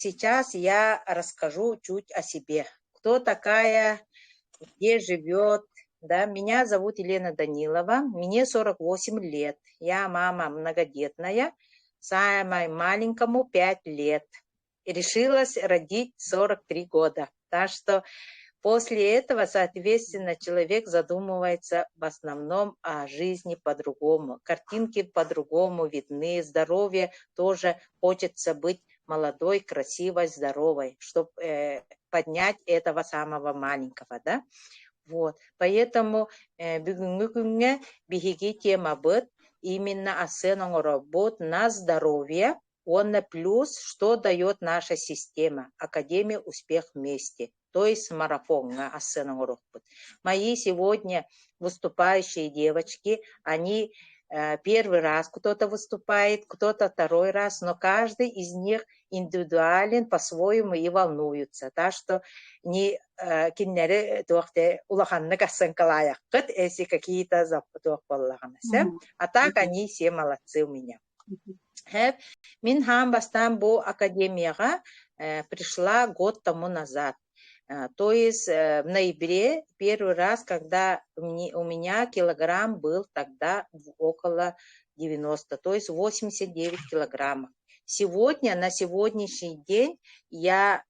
Сейчас я расскажу чуть о себе. Кто такая, где живет. Да, меня зовут Елена Данилова, мне 48 лет. Я мама многодетная, самой маленькому 5 лет. Решилась родить 43 года. Так что после этого, соответственно, человек задумывается в основном о жизни по-другому. Картинки по-другому видны, здоровье тоже хочется быть молодой, красивой, здоровой, чтобы поднять этого самого маленького, да? Вот. Поэтому бүгүҥҥү күҥҥэ биһиги темабыт именно акцент оҥоробут на здоровье, уонна плюс, что дает наша система, Академия «Успех вместе», то есть марафоҥҥа акцент оҥоруохпут. Мои сегодня выступающие девочки, они первый раз кто-то выступает, кто-то второй раз, но каждый из них индивидуален по-своему и волнуются. Так что не кинилэри туох улаханнык оценкалаайаххыт, если какие-то туох буоллаҕына. А так они все молодцы у меня. Мин аан бастаан бу академияҕа пришла год тому назад. То есть в ноябре первый раз, когда у меня килограмм был тогда около 90, то есть 89 килограммов. Сегодня, на сегодняшний день я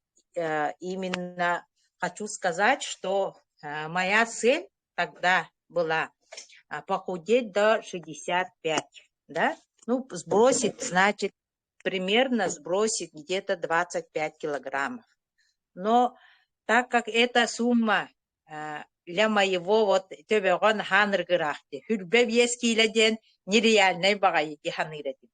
именно хочу сказать, что моя цель тогда была похудеть до 65, да? Ну, сбросить, значит, примерно сбросить где-то 25 килограммов. Но так как эта сумма для моего вот төбөҕө наһаа ыраах дии. 25 киилэ диэн нереальнай баҕайы дии саныыр этим.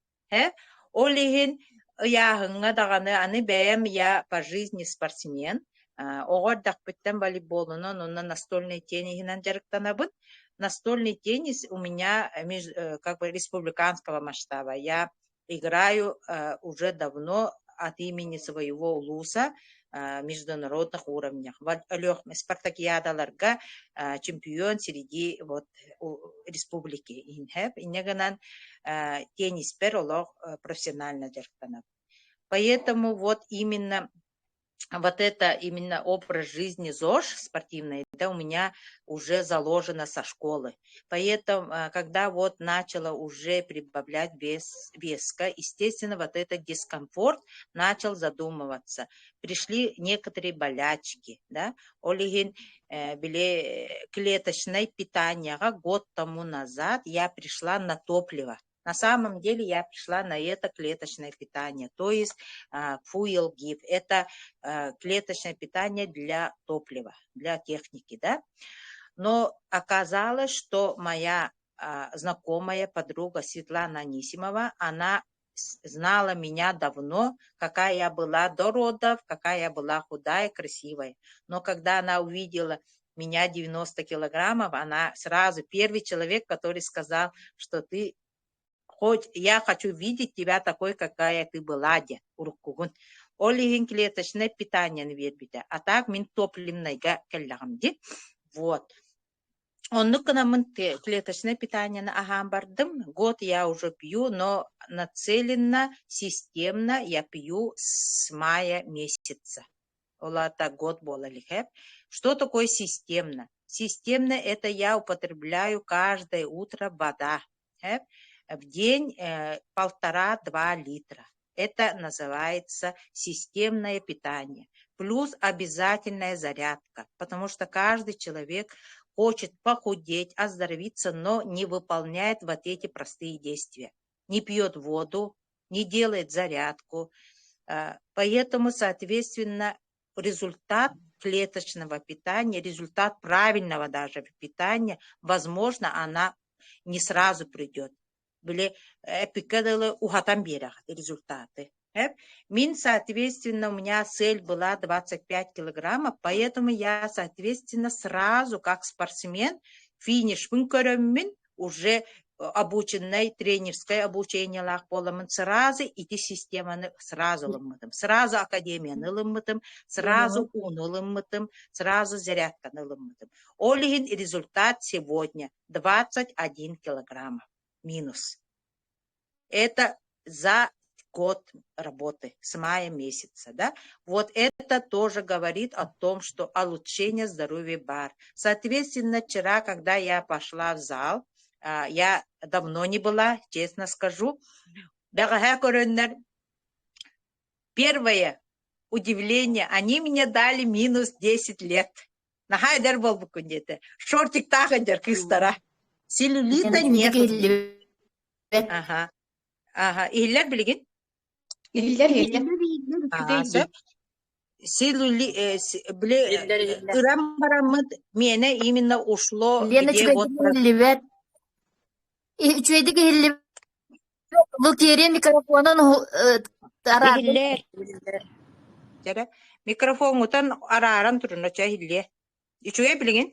Ол иһин ыйааһыҥҥа даҕаны аны бэйэм я по жизни спортсмен. Оҕо эрдэхпиттэн волейболунан уонна настольный тенниһинэн дьарыктанабын. Настольный теннис у меня как бы республиканского масштаба. Я играю уже давно от имени своего улуса международных уровнях. Спартакиадаларга чемпион среди вот республики инһэп. Инньэ гынан тенниспэр олох профессионально дьарыктанабын. Поэтому вот именно вот это именно образ жизни ЗОЖ спортивный, это у меня уже заложено со школы. Поэтому, когда вот начала уже прибавлять вес, веска, естественно, вот этот дискомфорт начал задумываться. Пришли некоторые болячки, да, ол иһин били клеточное питание год тому назад я пришла на топливо. На самом деле я пришла на это клеточное питание, то есть Fuel Give. Это клеточное питание для топлива, для техники, да. Но оказалось, что моя знакомая подруга Светлана Анисимова, она знала меня давно, какая я была до родов, какая я была худая, красивая. Но когда она увидела меня 90 килограммов, она сразу первый человек, который сказал, что ты хоть я хочу видеть тебя такой, какая ты была, диэн уруккугун. Ол иһин клеточное питание биэрбитэ. А так мин топливныйга кэллэҕим дии. Вот. Оннук гынаммын клеточное питание аһаан бардым. Год я уже пью, но нацеленно, системно я пью с мая месяца. Ол аата год буола илик. Что такое системно? Системно это я употребляю каждое утро вода. В день 1,5-2 литра. Это называется системное питание. Плюс обязательная зарядка, потому что каждый человек хочет похудеть, оздоровиться, но не выполняет вот эти простые действия. Не пьет воду, не делает зарядку. Поэтому, соответственно, результат клеточного питания, результат правильного даже питания, возможно, она не сразу придет. Били эпикке дылы уһатан биэрэҕит результаты. Мин, соответственно, у меня цель была 25 килограммов, поэтому я, соответственно, сразу, как спортсмен, финишпин көрөммүн, уже обученный тренерское обучениелаах буоламмын сразу ити системаны сразу ылыммытым. Сразу академияны ылыммытым, сразу ууну ылыммытым, сразу зарядканы ылыммытым. Ол иһин результат сегодня 21 килограмм минус. Это за Год работы, с мая месяца, да. Вот это тоже говорит о том, что улучшение здоровья баар. Соответственно, вчера, когда я пошла в зал, я давно не была, честно скажу, бэҕэһээ көрөннөр первое удивление, они мне дали минус 10 лет. Наһаа эдэр буолбуккун диэтэ. Шортиктаах эдэр кыыстара. Целлюлита нет. Ага. Ага, иһиллэр билигин? Иһиллэр, иһиллэр. Аа, сөп. Силули, били Иһиллэр, иһиллэр. ыран бараммыт миэнэ именно ушло, Лена где вот үчүгэйдик иһиллибэт. Үчүгэйдик иһиллибэт. Лукерия микрофонун араардын. Иһиллэр. Иһиллэр. Дьэрэ, микрофоҥҥутан арааран турун, оччо иһиллиэ. Үчүгэй билигин?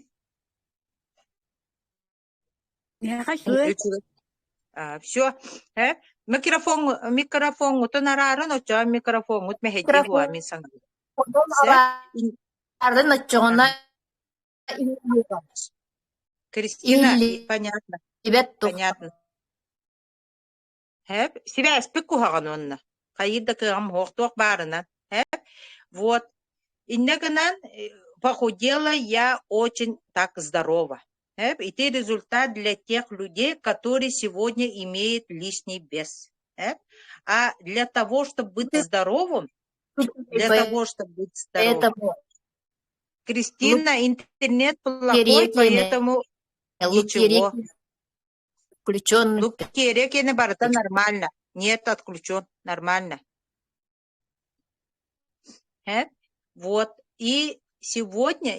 Миэхэ үчүгэй. Үчүгэй. Все. Э? Микрофон микрофоҥҥутун арааран оччоҕо микрофоҥҥут мэһэйдиэ буолуо мин саныыбын. Микрофонун Сөп? араардын оччоҕуна Кристина, понятно, иһиллибэт тух. понятно. Һэп, сибээспит куһаҕан уонна хайыыр да кыаҕым суох туох баарынан. Һэп, вот. Инньэ гынан похудела я очень так здорово. Һэп, ити результат для тех людей, которые сегодня имеют лишний вес. Һэп. А для того, чтобы быть здоровым, для того, чтобы быть здоровым. Поэтому Кристина, интернет плохой, поэтому ничего. Включен. Лукерия киэнэ барыта нормально. Нет, отключен. Нормально. Э? Вот. И сегодня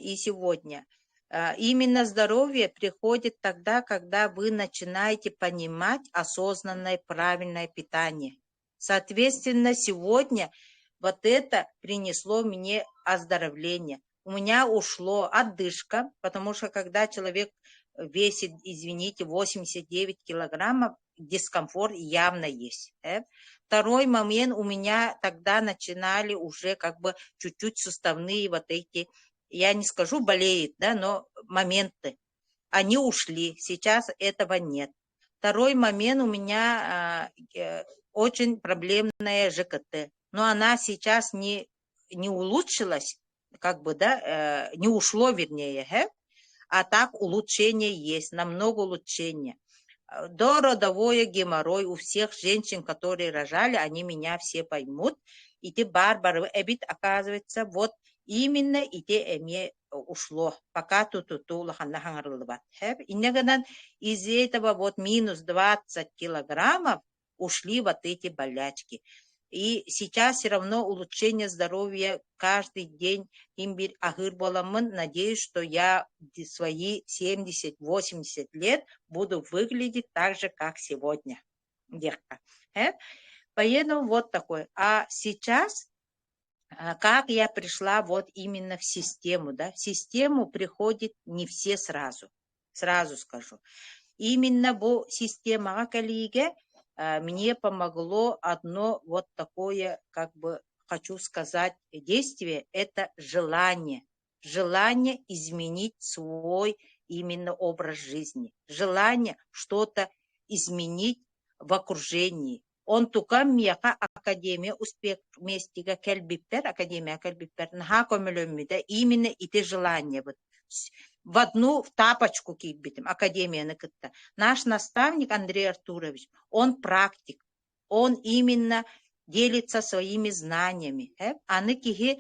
именно здоровье приходит тогда, когда вы начинаете понимать осознанное правильное питание. Соответственно, сегодня вот это принесло мне оздоровление. У меня ушло отдышка, потому что когда человек весит, извините, 89 килограммов, дискомфорт явно есть. Э? Второй момент, у меня тогда начинали уже как бы чуть-чуть суставные вот эти, я не скажу болеет, да, но моменты. Они ушли, сейчас этого нет. Второй момент у меня очень проблемная ЖКТ. Но она сейчас не улучшилась, как бы, да, не ушло, вернее, а так улучшение есть, намного улучшение. Дородовое геморрой у всех женщин, которые рожали, они меня все поймут. Ити баар эбит, оказывается, вот именно ити эмиэ ушло. Пока ту-ту-ту улаханна хаҥарыллыбат. Инньэ гынан из этого вот минус 20 килограммов ушли вот эти болячки. И сейчас все равно улучшение здоровья каждый день син биир аһыыр буоламмын, надеюсь, что я свои 70-80 лет буду выглядеть так же, как сегодня. Диэххэ. Поэтому вот такой. А сейчас как я пришла вот именно в систему, да? В систему приходит не все сразу, сразу скажу. Именно бу системаҕа кэлиигэ мне помогло одно вот такое, как бы хочу сказать, действие – это желание. Желание изменить свой именно образ жизни. Желание что-то изменить в окружении. Онтукам миэхэ Академия Успех вместе кэлбиппэр, Академия кэлбиппэр наһаа көмөлөммүтэ именно ити желание вот в одну в тапочку киирбитим Академияны кытта. Наш наставник Андрей Артурович, он практик, он именно делится своими знаниями. Аны киһи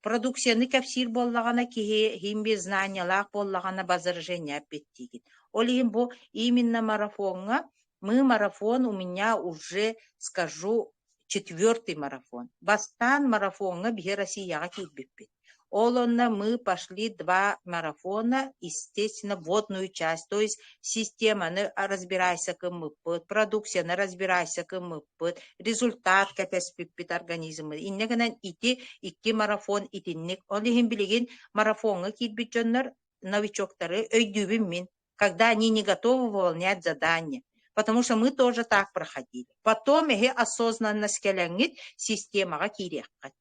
продукцияны кэпсиир буоллаҕына киһи син биир знаниялаах буоллаҕына возражение эппиттиигин. Ол иһин бу именно марафоҥҥа мы марафон у меня уже, скажу, четвертый марафон. Бастаан марафоҥҥа биһи Россияҕа киирбиппит. Ол онно мы пошли два марафона, естественно, вводную часть, то есть системаны разбирайся гыммыппыт, продукцияны разбирайся гыммыппыт, результат кэтэспиппит организмы. Инньэ гынан ити икки марафон итинник. Ол иһин билигин марафоҥҥа киирбит дьоннор новичоктары өйдүүбүн мин, когда они не готовы выполнять задание. Потому что мы тоже так проходили. Потом эһи осознанность кэлэҥҥит системаҕа киириэххит.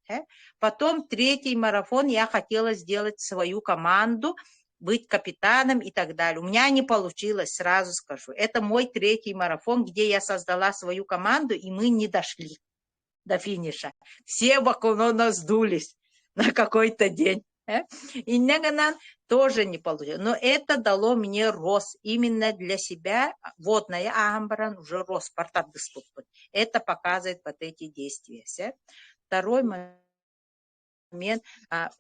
Потом третий марафон я хотела сделать свою команду. Быть капитаном и так далее. У меня не получилось, сразу скажу. Это мой третий марафон, где я создала свою команду, и мы не дошли до финиша. Все вокруг нас сдулись на какой-то день. И гынан тоже не получилось. Но это дало мне рост именно для себя. Водная ааһан баран уже рост Это показывает вот эти действия. Второй момент.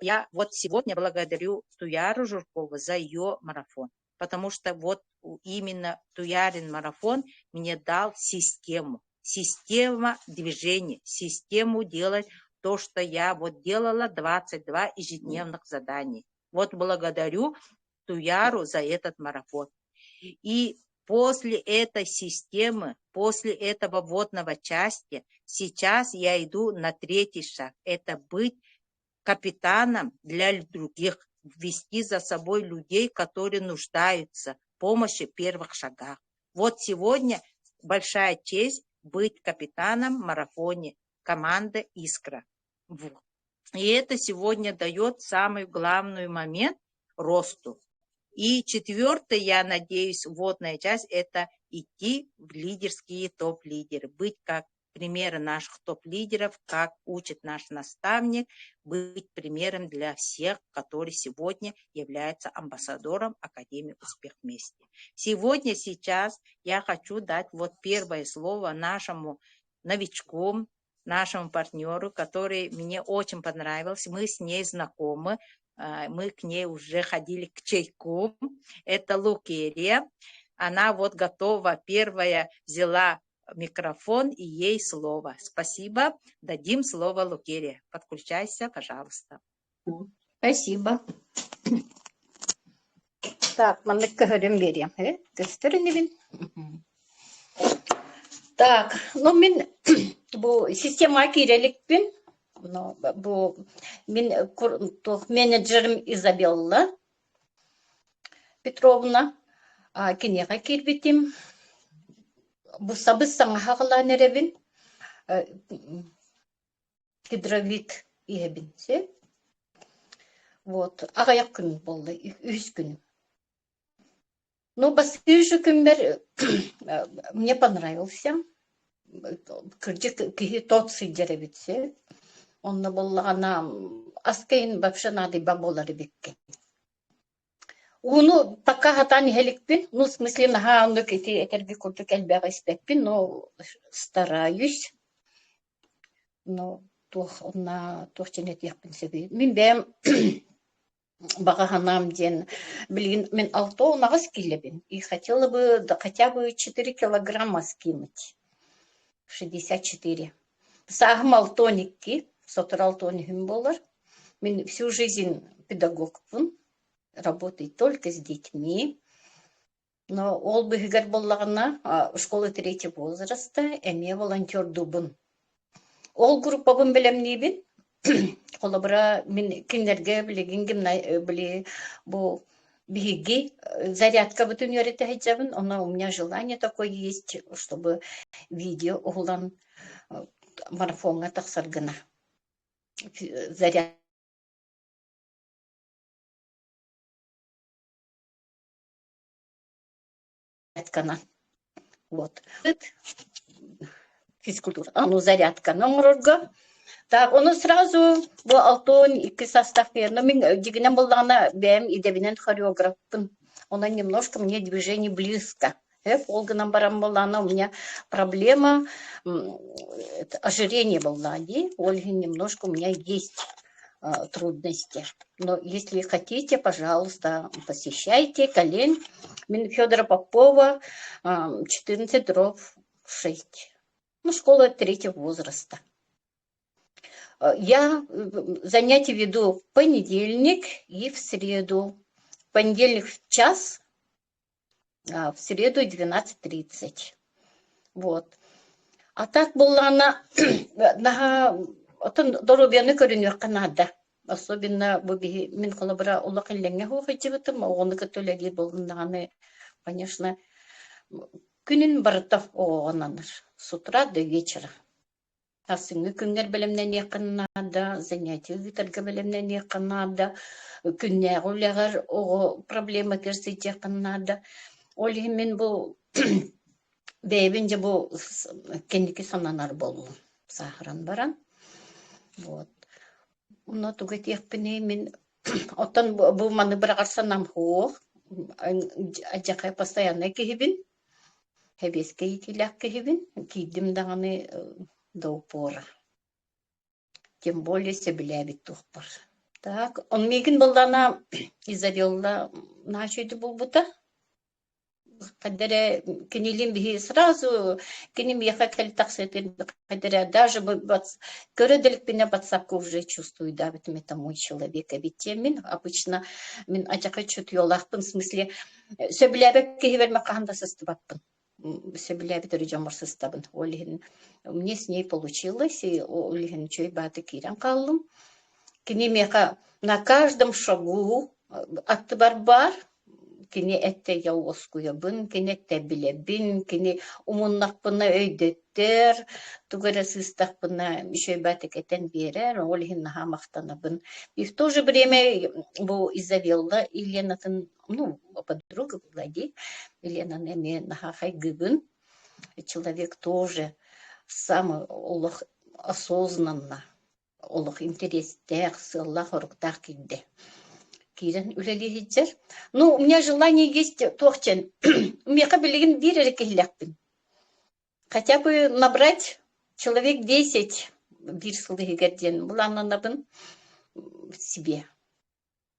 Я вот сегодня благодарю Туяру Журкову за ее марафон. Потому что вот именно Туярин марафон мне дал систему. Система движения, систему делать то, что я вот делала 22 ежедневных заданий. Вот благодарю Туяру за этот марафон. И после этой системы, после этого вводного части, сейчас я иду на третий шаг. Это быть капитаном для других, вести за собой людей, которые нуждаются в помощи в первых шагах. Вот сегодня большая честь быть капитаном в марафоне команды «Искра». И это сегодня дает самый главный момент росту. И четвертое, я надеюсь, вводная часть – это идти в лидерские топ-лидеры, быть как примеры наших топ-лидеров, как учит наш наставник, быть примером для всех, которые сегодня являются амбассадором Академии «Успех вместе». Сегодня, сейчас я хочу дать вот первое слово нашему новичку, нашему партнеру, который мне очень понравился. Мы с ней знакомы, мы к ней уже ходили к чайку. Это Лукерия. Она вот готова, первая взяла микрофон и ей слово. Спасибо. Дадим слово Лукерия. Подключайся, пожалуйста. Спасибо. Так, маннык көһөрөн биэриэм. Көстөр инибин. Так, ну мин бу система киирэ иликпин. Ну, бу мин туох менеджерим Изабелла Петровна киниэхэ киирбитим. Бу сабыс-саҥа хаҕылаан эрэбин. Гидровит иһэбин сөп. Вот, аҕыйах күн буолла, үһүс күнүм. Ну, бастыыр күммэр мне понравился. Кырдьык киһи тот сылдьар эбит сөп. Онно буоллаҕына аска иһин вообще наадыйбат буолар эбиккин. Ууну пока сатаан иһэ иликпин, ну, в смысле наһаа оннук ити этэргэ курдук элбэҕи испэппин, но стараюсь. Но туох онно туох диэн этиэхпин сөбүй. Мин бэйэм баҕа санаам диэн билигин мин 68 киилэбин и хотела бы да хотя бы 4 килограмма скинуть. 64. Сааһым 62, сотору 63 буолар. Мин всю жизнь педагогпун, работаю только с детьми. Но ол быыһыгар буоллаҕына школа третьего возраста эмиэ волонтердуубун. Ол группабын бэлэмниибин. Холобура, мин кинилэргэ билигин били бу биһиги зарядкабытын үөрэтэ сылдьабын. Онно у меня желание такое есть, чтобы видео уһулан марафоҥҥа тахсар гына. Заряд зарядканан. Вот. Физкультура. А, ну зарядканы оҥорорго. Так, ону сразу бу 62 состав но мин дьиҥинэн буоллаҕына бэйэм идэбинэн хореографпын. Онон немножко мне движение близко. Ол гынан баран буоллаҕына у меня проблема ожирение была, дии. Ол иһин немножко у меня есть трудности. Но если хотите, пожалуйста, посещайте Калин. Мин Федора Попова, 14/6. Ну, школа третьего возраста. Я занятия веду в понедельник и в среду. В понедельник в час, а в среду 12.30. Вот. А так буоллаҕына наһаа оттон доруобуйаны көрүнүөххэ наада. Особенно бу биһи мин холобура олох иллэҥҥэ суох сылдьыбытым, оҕону кытта үлэлиир буоллум даҕаны, конечно, күнүн барыта оҕоҕо ананар. С утра до вечера. Сарсыҥҥы күҥҥэр бэлэмнэниэххин наада, занятие ыытарга бэлэмнэниэххин наада, күннээҕи үлэҕэр оҕо проблематыгар сылдьыаххын наада. Ол иһин мин бу бэйэбин дьэ бу кэнники сананар буоллум сааһыран баран. Вот. Онно тугу этиэхпиний мин оттон бу маны быраҕар санаам суох. Алдьархай постояннай киһибин. Сэбиэскэй иитиилээх киһибин, киирдим даҕаны до упора. Тем более сөбүлээбит туохпар. Так, он миигин буоллаҕына Изабелла наһаа үчүгэйдик булбута. Хайда эрэ кинилиин биһи сразу кини миэхэ кэлэ тахсыытын хайда эрэ даже көрө да иликпинэ ватсапка уже чувствую да это мой человек эбит диэммин обычно мин адьака чутуйалаахпын в смысле Сөбүлээбэт киһибэр хаһан да сыстыбаппын. Сөбүлээбит эрэ дьоммор сыстабын. Ол иһин мне с ней получилось, и ол иһин үчүгэй бааты киирэн хааллым. Кини миэхэ на каждом шагу аттыбар баар. Кини эттэ я уоскуйабын, кини эттэ билэбин, кини умуннахпына өйдөттөр, тугу эрэ сыыстахпына үчүгэй баатык этэн биэрэр, ол иһин наһаа махтанабын. И в то же время бу Изабелла Еленатын ну, подруга была дии, Еленаны эмиэ наһаа хайгыыбын. Человек тоже самый олох осознанно, олох интэриэстээх, сыаллаах-соруктаах киирдэ. Киирэн үлэлии сылдьар. Ну, у меня желание есть туох диэн, миэхэ билигин биир эрэ киһилээхпин. Хотя бы набрать человек 10 биир сыл иһигэр диэн былааннанабын себе.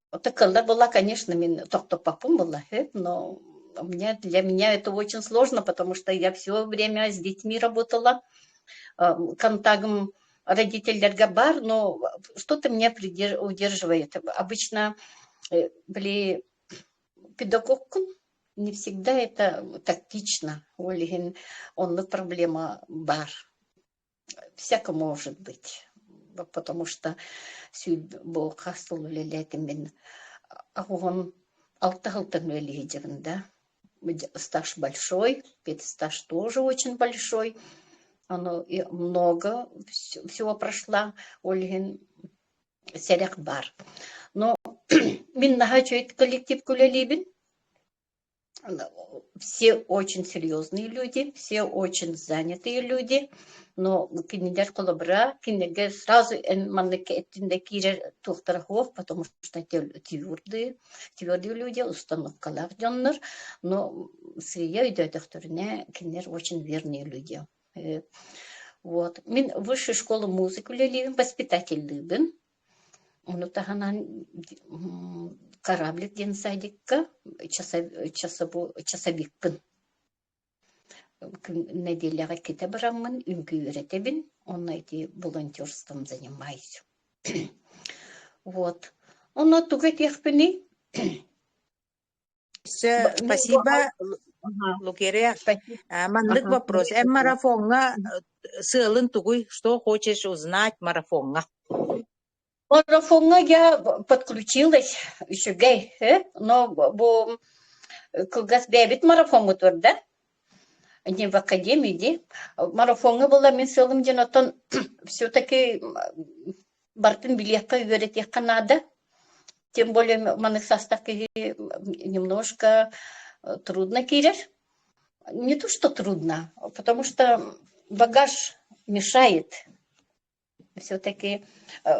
Вот была, конечно, мин тохтоппоппун была, но у меня, для меня это очень сложно, потому что я все время с детьми работала, контагым родителлэргэ баар, но что-то меня удерживает. Обычно, били, педагогкун не всегда это тактично, ол иһин оннук проблема баар. Всяко может быть, потому что бу хас сыл үлэлээтим мин оҕом алта сылтан үлэлии сылдьабын да. Стаж большой, педстаж тоже очень большой. Ону много всего прошла, ол иһин сэрэх баар. Но мин наһаа үчүгэй коллективка үлэлиибин. Все очень серьезные люди, все очень занятые люди, но кинилэр холобура, кинилэргэ сразу эн маннык эттин да киирэр туохтара суох, потому что твердые, твердые люди, установкалаах дьоннор, но сыыйа өйдөөтөхтөрүнэ кинилэр очень верные люди. Вот. Мин высшую школу музыки үлэлиибин, воспитателлыыбын. Ону таһынан «Кораблик» диэн садикка часовикпын. Нэдиэлэҕэ иккитэ бараммын үҥкүү үөрэтэбин, онно ити волонтерством занимаюсь. Вот. Онно тугу этиэхпиний? Все, спасибо, Лукерия. Маннык вопрос. Эн марафоҥҥа сыалын тугуй? Что хочешь узнать марафоҥҥа? Марафоҥҥа я подключилась үчүгэй, но бу кылгас бэйэбит марафоммут бар да, не в академии дии. Марафоҥҥа буолла мин сыалым диэн оттон все-таки барытын билиэххэ, үөрэтиэххэ наада. Тем более маннык састаах киһи немножко трудно киирэр. Не то, что трудно, потому что багаж мешает. Все-таки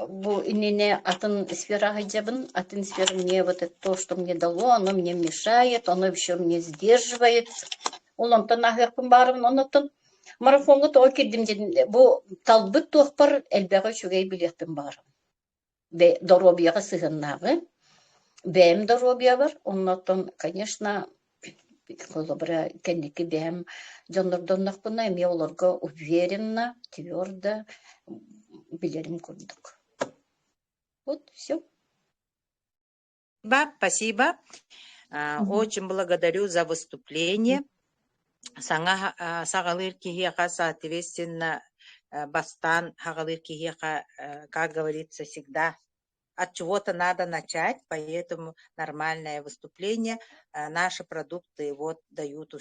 бу иннинэ атын сфера сылдьабын, атын сфера мне вот это то, что мне дало, оно мне мешает, оно еще мне сдерживает. Ол онтон аһыахпын баарыбын, оннуттан марафоҥҥа тоҕо киирдим диэн бу талбыт туохпар элбэҕи үчүгэй билиэхпин баҕарабын. Доруобуйаҕа сыһыаннааҕы, бэйэм доруобуйабар, оннуттан, конечно, холобура, кэнники бэйэм дьоннордоннохпуна эмиэ олорго уверенно, твердо билэрим курдук. Вот все. Спасибо. Очень благодарю за выступление. Саҥа саҕалыыр киһиэхэ, соответственно, бастаан саҕалыыр киһиэхэ, как говорится, всегда от чего-то надо начать, поэтому нормальное выступление. Наши продукты вот дают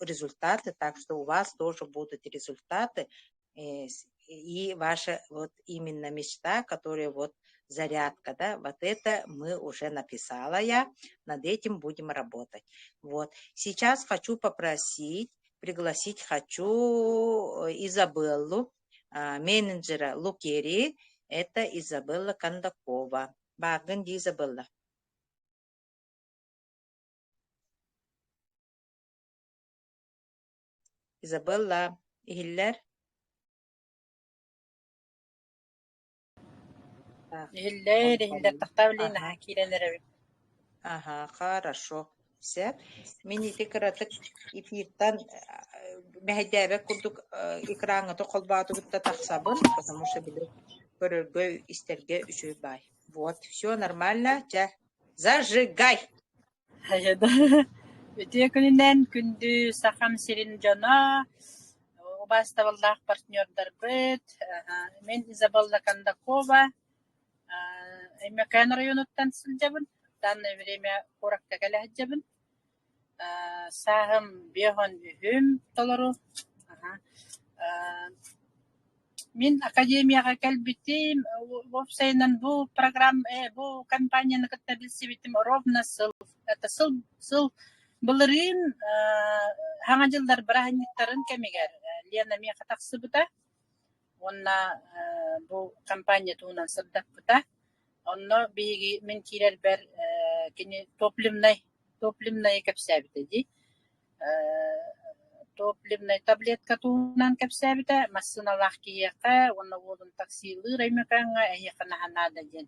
результаты, так что у вас тоже будут результаты. И ваша вот именно мечта, которая вот зарядка, да, вот это мы уже написала я, над этим будем работать. Вот. Сейчас хочу попросить, пригласить хочу Изабеллу, менеджера Лукерии, это Изабелла Кондакова. Бааргын дии, Изабелла? Изабелла, иһиллэр? Иһиллэр, иһиллэр, тахтаабылыын наһаа киирэн эрэбит. Аха, хорошо. Сөп. Мин ити кыратык эфиртан мэһэйдээбэт курдук экраҥҥыта холбоотубут да тахсабын, потому что били көрөргө, истэргэ үчүгэй баай. Вот, все нормально. Чэ, зажигай! Үтүө күнүнэн күндү Сахам сирин дьоно, убаастабыллаах партнердарбыт, мин Изабелла Кондакова, Өймөкөөн оройуонуттан сылдьабын, в данное время куоракка кэлэ сылдьабын. Сааһым 53 толору. Мин академияҕа кэлбитим, уопсайынан бу программа бу компанияны кытта билсибитим ровно сыл это сыл сыл былырыын Саҥа дьыллар бырааһынньыктарын кэмигэр Лена миэхэ тахсыбыта уонна бу компания туһунан сырдаппыта. Онно биһиги мин киирэрбэр кини топливнай топливнайы кэпсээбитэ дии. Топливнай таблетка туһунан кэпсээбитэ, массыыналаах киһиэхэ уонна уолун таксилыыр Өймөкөөҥҥө эһиэхэ наһаа наада диэн.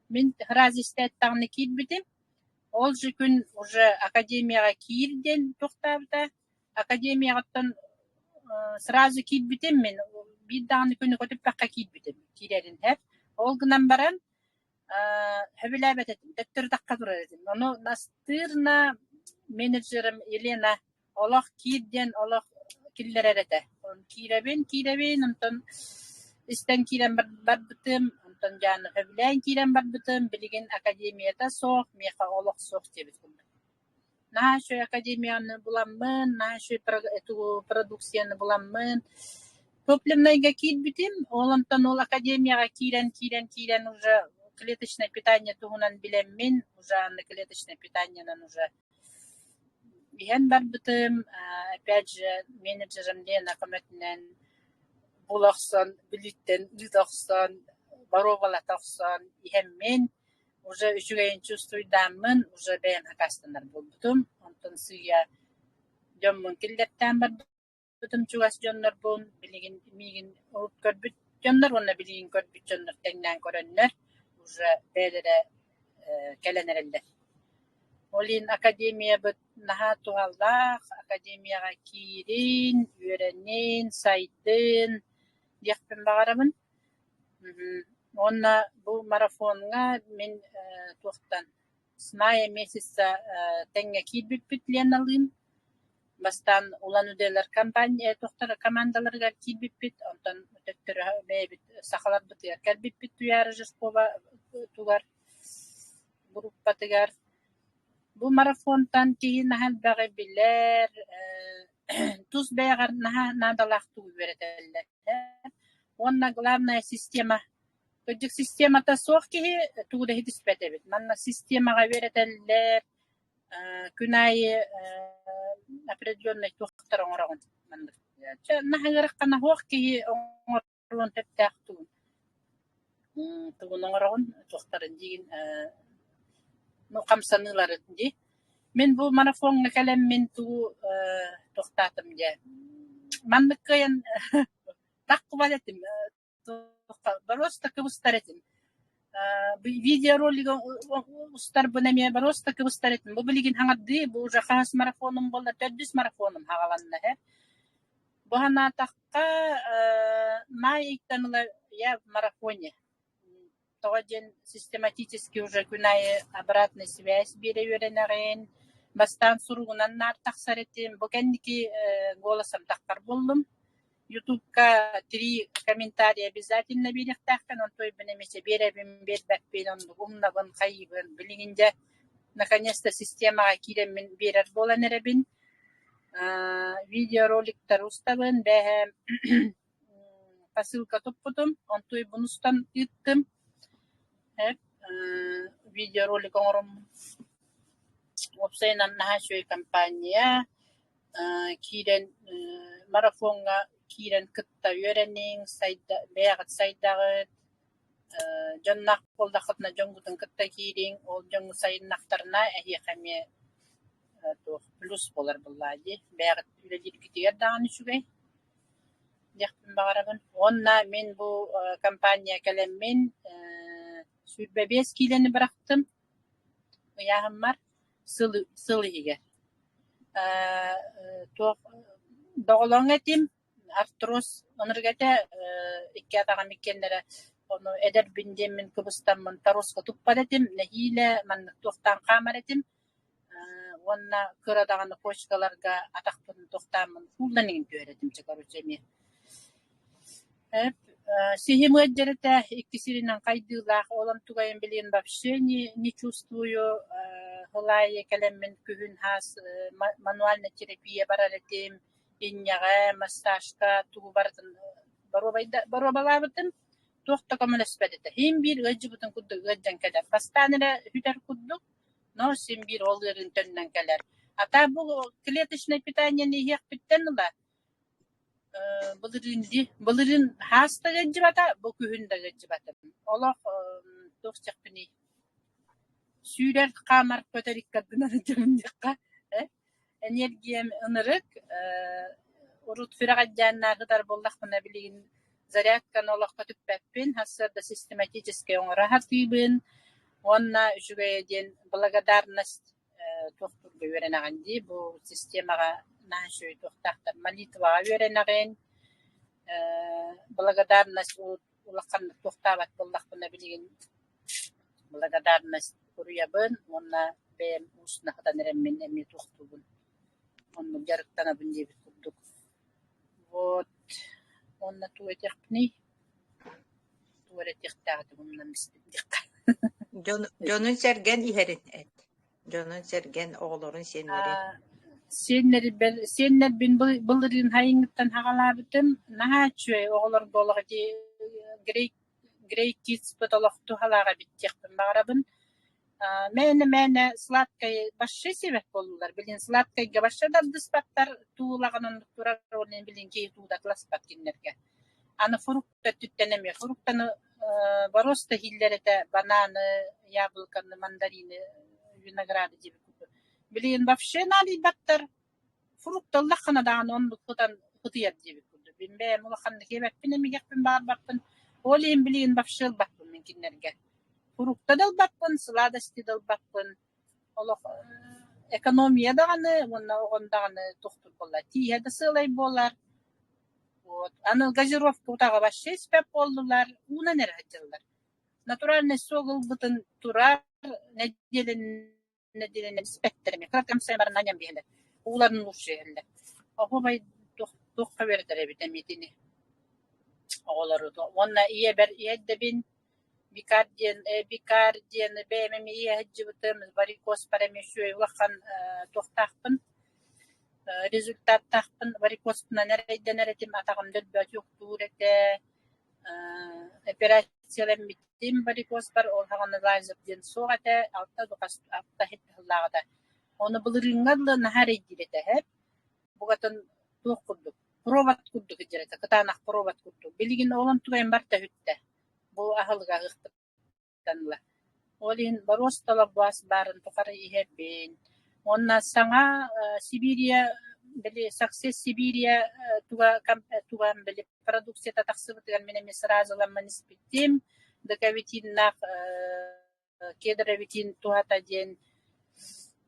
Мин сразу истээттэҕинэ киирбитим, ол же күн уже академияҕа киир диэн туохтаабыта. Академияҕыттан сразу киирбитим мин, биир даҕаны күнү көтүппэххэ киирбитим, киирэрин иһэр. Ол гынан баран сөбүлээбэт этим, төттөрү тахха турар этим. Ону настырно менеджерым Елена олох киир диэн олох киллэрэр этэ. Киирэбин, киирэбин, онтон истэн киирэн барбытым, онтон дьааны сөбүлээн киирэн барбытым, билигин академията суох, миэхэ олох суох диэбит курдук. Наһаа үчүгэй академияны буламмын, наһаа үчүгэй продукцияны буламмын, топливнайга киирбитим, ол онтон ол академияҕа киирэн, киирэн, киирэн уже клеточное питание туһунан билэммин, уже аны клеточное питаниенан уже иһэн барбытым. Опять же менеджерым Лена көмөтүнэн була охсон, Бүлүүттэн ыыта охсон, боруобалата охсон иһэммин, уже үчүгэйин чувствуйдааммын, уже бэйэм аккаастанар буолбутум. Онтон сыыйа дьоммун киллэртээн барбытым чугас дьоннорбун, билигин миигин урут көрбүт дьоннор уонна билигин көрбүт дьоннор тэҥнээн көрөннөр, уже бэйэлэрэ кэлэн эрэллэр. Ол иһин академиябыт наһаа туһалаах, академияҕа киирин, үөрэнин, сайдын диэхпин баҕарабын. Уонна бу марафоҥҥа мин туохтан с мая месяца тэҥҥэ киирбиппит Леналыын. Бастаан Улан-Удэлэр компания туохтара командаларыгар киирбиппит, онтон төттөрү бэйэбит сахаларбытыгар кэлбиппит Туйаара Жиркова тугар группатыгар. Бу марафонтан киһи наһаа элбэҕи билэр, тус бэйэҕэр наһаа наадалаах тугу үөрэтэллэр. Уонна главная система. Кырдьык системата суох киһи тугу да иһитиспэт эбит. Манна системаҕа үөрэтэллэр, күн аайы определенный туохтар оҥороҕун. Маннык наһаа ыарахана суох киһи оҥоруон сөптөөх тугун тугун оҥороҕун, туохтарын диигин ну хамсаныыларын дии. Мин бу марафоҥҥа кэлэммин тугу туохтаатым диэ маннык кыайан таххыбат этим боруоста кыбыстар этим видеоролигы устарбын эмиэ боруоста кыбыстар этим бу билигин хаҥардыы бу уже хаһыс марафонум буолла төрдүс марафонум хаҕаланна эһэ бу санаатахха маай ыйтан ыла я в марафоне Тоҕо диэн систематически уже күн аайы обратная связь биэрэ үөрэнэҕин, бастаан суругунан наар тахсар этим, бу кэнники голосом таххар буоллум. Ютубка три комментария обязательно биэриэхтээххин, онтуойбун эмиэ биэрэбин, биэрбэппин, оннук умнабын, хайыыбын. Билигин дьэ наконец-то системаҕа киирэммин биэрэр буолан эрэбин. Видеороликтары устабын, бэһэ. Посылка туппутум, онтуйбун устан ыыттым. Видеоролик оҥороммун. Уопсайынан наһаа үчүгэй компания, киирэн марафоҥҥа киирэн кытта үөрэниҥ, сайда бэйэҕит сайдаҕыт, дьонноох буоллаххытына дьоҥҥутун кытта киириҥ, ол дьоҥҥут сайыннахтарына эһиэхэ эмиэ туох плюс буолар буоллаҕа дии, бэйэҕит үлэлииргитигэр даҕаны үчүгэй диэхпин баҕарабын. Уонна мин бу компания кэлэммин 25 киилэни бырахтым ыйааһыммар сыл, сыл иһигэр. Туох доҕолоҥ этим, артроз ынырык этэ, икки атаҕым иккиэннэрэ ону эдэрбин диэммин кыбыстаммын торуоска туппат этим, нэһиилэ маннык туохтаан хаамар этим. Уонна кыра даҕаны почкаларга атахпын туохтааммын кууллан иҥин түһэр этим чэ короче эмиэ. Сиһим ыалдьар этэ, икки сиринэн хайдыылаах, ол онтугайын билигин вообще не чувствую. Сыл аайы кэлэммин күһүн саас мануальнай терапия барар этим, инньэҕэ, массажка тугу барытын боруобалаабытым, туох да көмөлөспөт этэ. Иһим биир ыалдьыбытын курдук ыалдьан кэлэр. Бастаан эрэ сүтэр курдук, но син биир ол ыарыын төннөн кэлэр. А так бу клеточное питаниены иһиэхпиттэн ыла былырыын дии, былырыын хаас да ыалдьыбата, бу күһүн да ыалдьыбатым. Олох туох диэхпиний, сүүрэр, хаамар, көтөр икки ардынан сылдьабын диэххэ ээ. Энергиям ынырык, урут сүрэҕэлдьээннээх ытар буоллахпына билигин зарядканы олох көтүппэппин, сарсыарда систематически оҥоро сатыыбын уонна үчүгэйэ диэн благодарность туохтуурга үөрэнэҕин дии, бу системаҕа наһаа үчүгэй туохтаахтар молитваҕа үөрэнэҕин, благодарность улаханнык туохтаабат буоллахпына билигин благодарность суруйабын уонна бэйэм устно сытан эрэммин эмиэ туохтуубун, оннук дьарыктанабын диэбит курдук. Вот уонна тугу этиэхпиний, тугу эрэ этиэхтээх этим умнан испит диэххэ. Дьонун-сэргэн иһэрин эт. Дьонун-сэргэн, оҕолорун, сиэннэрин. Сиэннэрбэр сиэннэрбин былырыын сайыҥҥыттан саҕалаабытым. Наһаа үчүгэй оҕолорго олох ити Great Great Kids-пыт олох туһалаах эбит диэхпин баҕарабын. Мээнэ-мээнэ сладкай вообще сиэбэт буоллулар. Билин сладкайга вообще тардыспаттар, туулаҕын оннук турар, ол иһин билин киһи туудатласпат кинилэргэ. Аны фрукта өттүттэн эмиэ фруктаны боруоста иһиллэр этэ, бананы, яблоканы, мандарины, винограды диэбит курдук. Билигин вообще наадыйбаттар. Фрукта ыллаххына даҕаны оннук сытан ытыйар диэбит курдук. Мин бэйэм улаханнык иэбэппин, эмигэхпин баҕарбаппын. Ол иһин билигин вообще ылбаппын мин кинилэргэ. Фрукта да ылбаппын, сладости да ылбаппын. Олох экономия даҕаны уонна оҕон даҕаны тохтуур буолла. Тииһэ да сыалай буолар. Вот. Аны газировка утаҕы вообще испэт буоллулар, уунан эрэ сылдьаллар. Натуральный сок ылбытын турар нэдиэлэнэн нэдиэлэнэн испэттэр эмиэ. Кыра баран анньан биһэлэр. Ууларын лучше иһэллэр. Оһуобай туохха үөрэтэр эбит эмиэ итини оҕолору. Уонна ийэбэр ийэдэбин Бикар диэн, Бикар диэн бэйэм эмиэ ийэ сылдьыбытым, варикозпар эмиэ үчүгэй улахан туохтаахпын, результаттаахпын. Варикозпунан эрэйдэнэр этим, атаҕым дөлбөөт уктуур этэ. Операцияламмытым варикозпар, ол саҕана лазер диэн суох этэ, алта алта сыллааҕыта. Ону былырыыҥҥа дылы наһаа эрэйдиир этэ эһэм. Букатын туох курдук, провод курдук сылдьар этэ, кытаанах провод курдук. Билигин ол онтугайым барыта сүттэ. Бу аһылыга ыһыахпыттан ыла. Ол иһин боруоста лоббоос баарын тухары иһэбин. Уонна саҥа Сибирия били Success Сибирия туга туган били продукцията тахсыбытыгар мин эмиэ сразу ыламмын испитим. Декавитиннаах кедровитин туһата диэн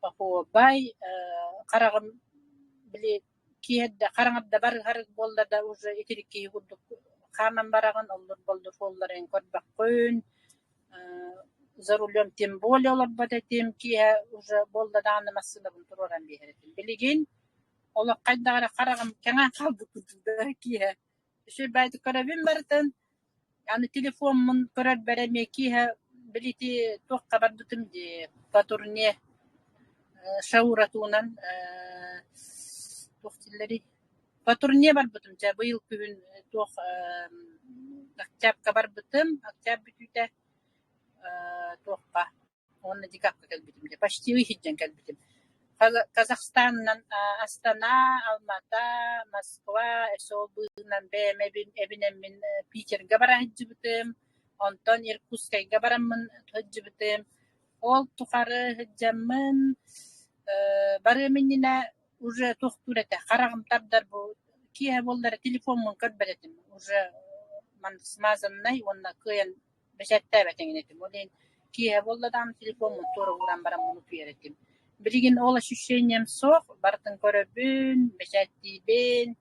оһуобай хараҕым били киэһэрдэ хараҥарда барыһар буолла да уже итирик киһи курдук хааман бараҕын оллур-боллур суолларын көрбөккүн за рулем тем более олорбот этим киэһэ уже буолла даҕаны массыынабын туруоран биэрэр этим билигин олох хайдах эрэ хараҕым кэҥээн хаалбыт курдук да киэһэ үчүгэй көрөбүн барытын Аны телефоммун көрөрбөр эмиэ киэһэ били ити туохха барбытым дии по турне Шауратунан туох дииллэрий? По турне барбытым дьэ быйыл күһүн туох Октябрьга барбытым, октябрь бүтүүтэ туохха уонна декабрьга кэлбитим дьэ почти ый сылдьан кэлбитим. Казахстанынан Астана, Алмата, Москва өссө ол быыһынан бэйэм эбинэммин Питергэ бара сылдьыбытым, онтон Иркутскайга бараммын сылдьыбытым. Ол тухары сылдьаммын барыам иннинэ уже туохтуур этэ, хараҕым тардар бу киэһэ буолла эрэ телефоммун көрбөт этим, уже смазаннай уонна кыайан бэчээттээбэт эҥин этим. Ол иһин киэһэ буолла даҕаны телефоммун туора ууран бараммын утуйар этим. Билигин ол ощущением суох, барытын көрөбүн, бэчээттиибин,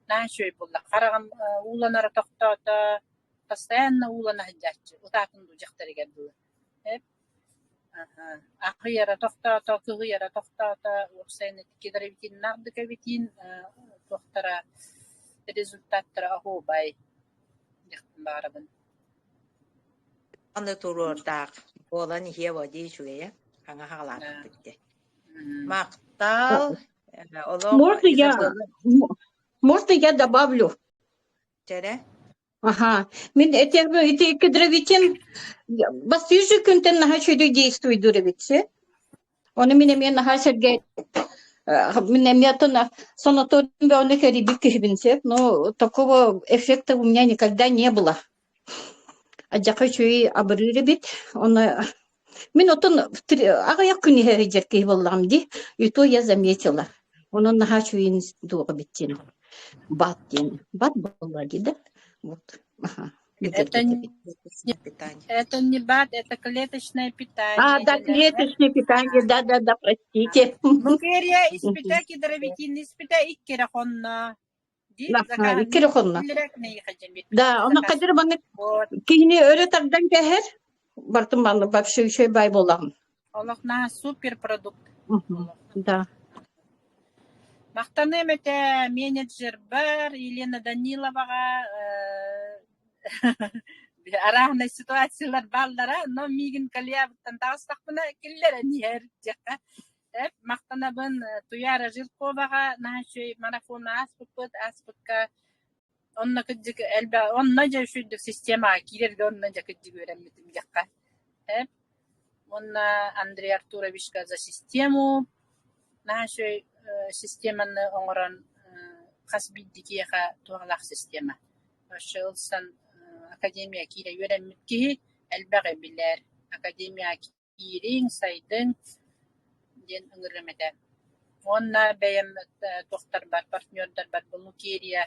наһаа үчүгэй буолла. Хараҕым ууланара тохтоото, постоянно уулана сылдьааччы, утаатын дуу дьахтарыгар дылы. Аһыйара тохтоото, кыһыйара тохтоото, уопсайынан кедровитиннаах да кэбитиин туохтара результаттара оһуобай диэхпин баҕарабын. Аны туруордаах буолан иһиэ дии үчүгэйэ хаҥа хаҕалаатахпыт дии. Махтал олох Можно я, можно я добавлю? Чэрэ. Аха. Мин этэрбин ити кедровитин бастыыр күнтэн наһаа үчүгэй действуйдуур эбит Ону мин эмиэ наһаа сэргэ мин эмиэ атын санаторийым бөҕөнү кэрийбит киһибин сөп, но такого эффекта у меня никогда не было. Адьака үчүгэй абырыыр эбит. Ону мин отон аҕыйах күн иһэ сылдьар киһи буоллаҕым дии. И то я заметила. Онон наһаа үчүгэйин дуоҕа эбит диэн. Бат диэн. Бат буолла дии да. Вот. Аха. Это не, это не БАД, это клеточное А, питание. да, клеточное питание, да-да-да, простите. Лукерия испитэ, кедровитин испитэ иккире хонно. Ди Аха, иккире хонно. Да, онно заказ. хадыр маннык киһини өрө тардан кэһэр, бартын маннык вообще үчүгэй бай буолаҕын. Олох наһаа супер продукт. Да. Махтаныам этэ менеджербар Елена Даниловаҕа арааһынай ситуациялар бааллара, но миигин колеябыттан таҕыстахпына киллэрэн иһэр диэххэ. Эп махтанабын Туяра Жирковаҕа наһаа үчүгэй марафон ааспыппыт, ааспыкка онно кырдьык элбэх онно дьэ үчүгэйдик системаҕа киирэргэ онно дьэ кырдьык үөрэммитим диэххэ. Эп уонна Андрей Артуровичка за систему наһаа үчүгэй системаны оҥорон хас биирдии киһиэхэ туһалаах система. Өссө ылсан академия киирэ үөрэммит киһи элбэҕи билэр. Академияҕа киириҥ, сайдыҥ диэн ыҥырыам этэ. Уонна бэйэм туохтарбар, партнердарбар бу Лукерья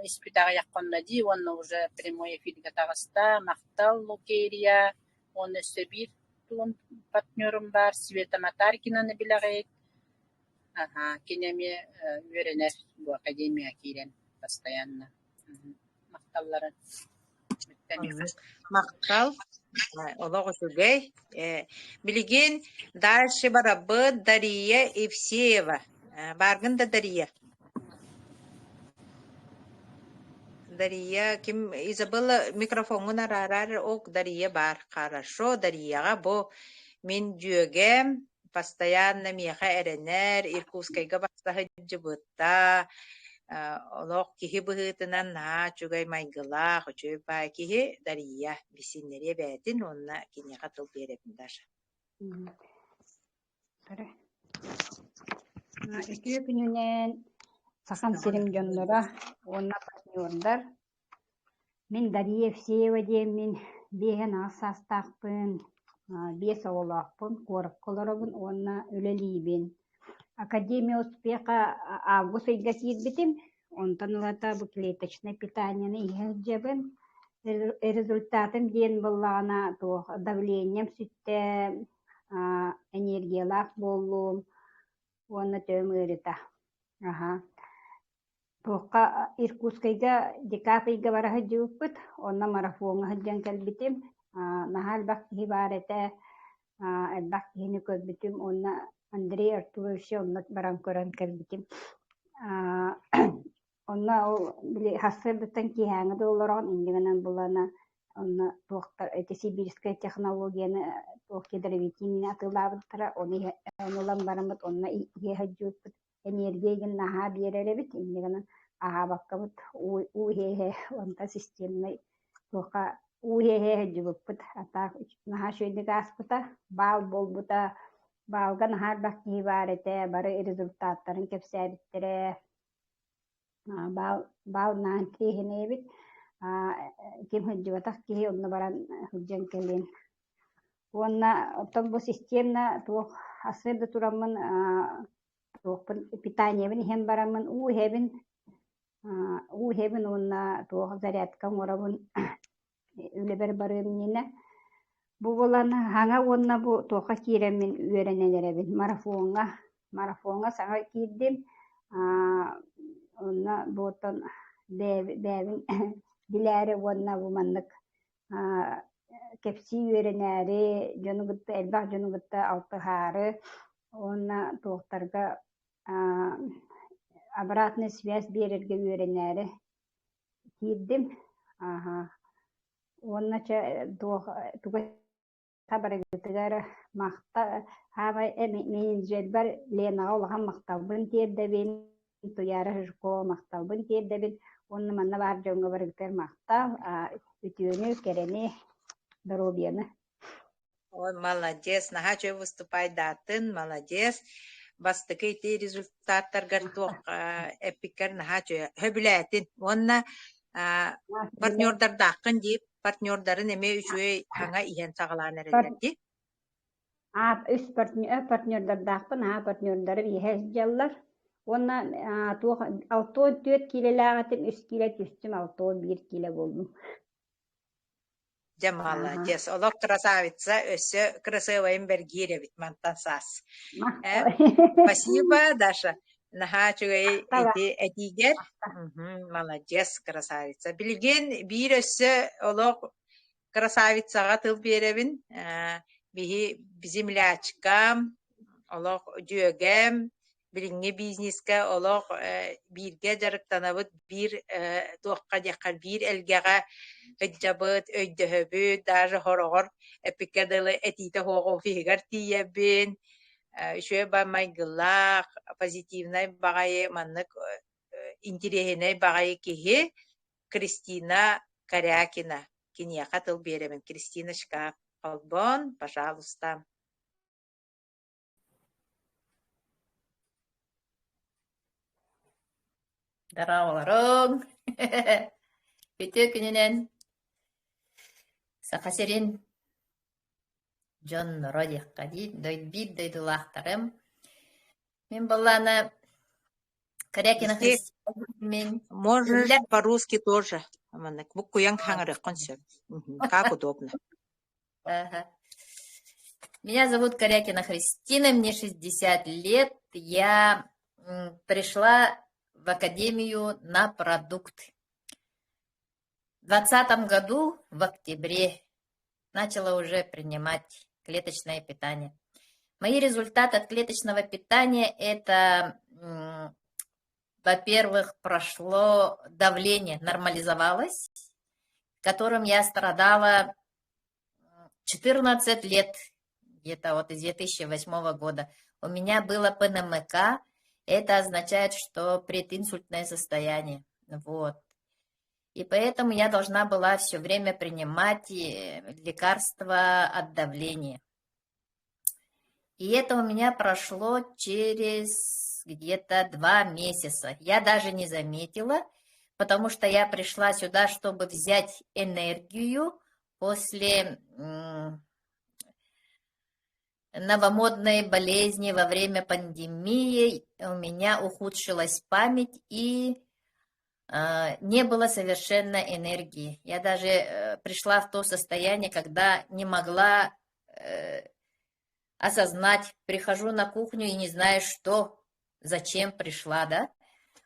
испит аҕыйах хонно дии уонна уже прямой эфиргэ таҕыста. Махтал, Лукерья! Уонна өссө биир тугум партнерум баар Света Матаркинаны билэҕит. Аһаа, кини эмиэ үөрэнэр бу академияҕа киирэн постоянно. Махталларын. Махтал. Олох үчүгэй. Билигин дальше барабыт Дария Евсеева. Бааргын да Дария? Дария ким Изабелла микрофоҥҥун араарар ок Дария баар. Хорошо, Дарияҕа бу мин дьүөгэм постоянно миэхэ эрэнэр, Иркутскайга барса сылдьыбыта, олох киһи быһыытынан наһаа үчүгэй майгылаах, үчүгэй баай киһи Дария билсиннэриэ бэйэтин уонна киниэхэ тыл биэрэбин Даша. Үтүө күнүнэн Сахам сирин дьонноро уонна партнердар Мин Дария Евсеева диэммин, 58 саастаахпын, биэс оҕолоохпун, куоракка олоробун уонна үлэлиибин. Академия успеха август ыйга киирбитим, онтон ылата бу клеточнай питаниены иһэ сылдьабын. Результатым диэн буоллаҕына туох давлением сүттэ, энергиялаах буоллум уонна төбөм ыарыыта. Аһа. Туохха Иркутскайга декабрь ыйга бара сылдьыбыппыт, онно марафоҥҥа сылдьан кэлбитим, наһаа элбэх киһи баар этэ, элбэх киһини көрбүтүм уонна Андрей Артуровичы онно баран көрөн кэлбитим. Онно ол били сарсыардаттан киэһээҥҥи да олороҕун инньэ гынан булана онно туохтар ити сибирскэй технологияны туох кедровитинини атыылаабыттара, ону ылан бараммыт онно иһэ сылдьыбыппыт. Энергия игин наһаа биэрэр эбит, инньэ гынан аһаабаккабыт уу уу иһэ-иһэ онтон системнай туохха уу иһэ-иһэ сылдьыбыппыт. А так наһаа үчүгэйдик ааспыта, баал буолбута, баалга наһаа элбэх киһи баар этэ, бары результаттарын кэпсээбиттэрэ. Баал баал наһаа интириэһинэй эбит. Ким сылдьыбатах киһи онно баран сылдьан кэлиэн. Уонна оттон бу системно туох сарсыарда тураммын туохпун питаниебын иһэн бараммын уу иһэбин, уу иһэбин уонна туох зарядка оҥоробун үлэбэр барыам иннинэ. Бу буолан хаҥа уонна бу туохха киирэммин үөрэнэн эрэбин марафоҥҥа. Марафоҥҥа саҥа киирдим. Онно бу оттон бэйэбин билээри уонна бу маннык кэпсии үөрэнээри, дьону кытта элбэх дьону кытта алтыһаары уонна туохтарга обратная связь биэрэргэ үөрэнээри киирдим. Ааһа. Уонна чэ туох туга барыгытыгар махта хаамай менеджербэр Ленаҕа улахан махталбын тиэрдэбин, Туйаара Жиркова махталбын тиэрдэбин уонна манна баар дьоҥҥо барыгытыгар махтал, үтүөнү, кэрэни, доруобуйаны. Ой, молодец, наһаа үчүгэй выступайдаатын, молодец. Бастакы ити результаттаргар туох эппиккэр наһаа үчүгэй сөбүлээтин. Уонна партнердардааххын дии, партнердарын эмиэ үчүгэй хаҥа иһэн саҕалаан эрэллэр дии. Үс партнердардаахпын, аа партнердарым иһэ сылдьаллар. Уонна туох 64 киилэлээх этим, үс киилэ түстүм, 61 киилэ буоллум. Дьэ молодец, олох красавица, өссө красивайын бэргиир эбит мантан саас. Э, спасибо, Даша. Наһаа үчүгэй ити этиигэр. Молодец, красавица. Билигин биир өссө олох красавицаҕа тыл биэрэбин. Э, биһи землячкам, олох дьүөгэм, билиҥҥи бизнескэ олох бииргэ дьарыктанабыт, биир туохха диэххэ биир элгэҕэ сылдьабыт, өйдөһөбүт, даже хороҕор эппиккэ дылы этиитэ суох офиһыгар тиийэбин, үчүгэй майгылаах, позитивнай баҕайы маннык интириэһинэй баҕайы киһи Кристина Корякина. Киниэхэ тыл биэрэбин. Кристиночка, холбоон, пожалуйста. Дорооболоруҥ! Үтүө күнүнэн Саха сирин дьонноро диэххэ дии, биир дойдулаахтарым. Мин буоллаҕына Корякина Христина Можешь по-русски тоже. Маннык буккуйан хаҥырыаххын сөп. Как удобно. Ага. Меня зовут Корякина Христина, мне 60 лет. Я пришла в академию на продукт. В 2020 году, в октябре, начала уже принимать клеточное питание. Мои результаты от клеточного питания – это, во-первых, прошло давление, нормализовалось, которым я страдала 14 лет, где-то вот из 2008 года. У меня было ПНМК, это означает, что прединсультное состояние. Вот. И поэтому я должна была все время принимать э, лекарства от давления. И это у меня прошло через где-то 2 месяца. Я даже не заметила, потому что я пришла сюда, чтобы взять энергию после новомодной болезни во время пандемии. У меня ухудшилась память и не было совершенно энергии. Я даже э, пришла в то состояние, когда не могла э, осознать, прихожу на кухню и не знаю, что, зачем пришла, да?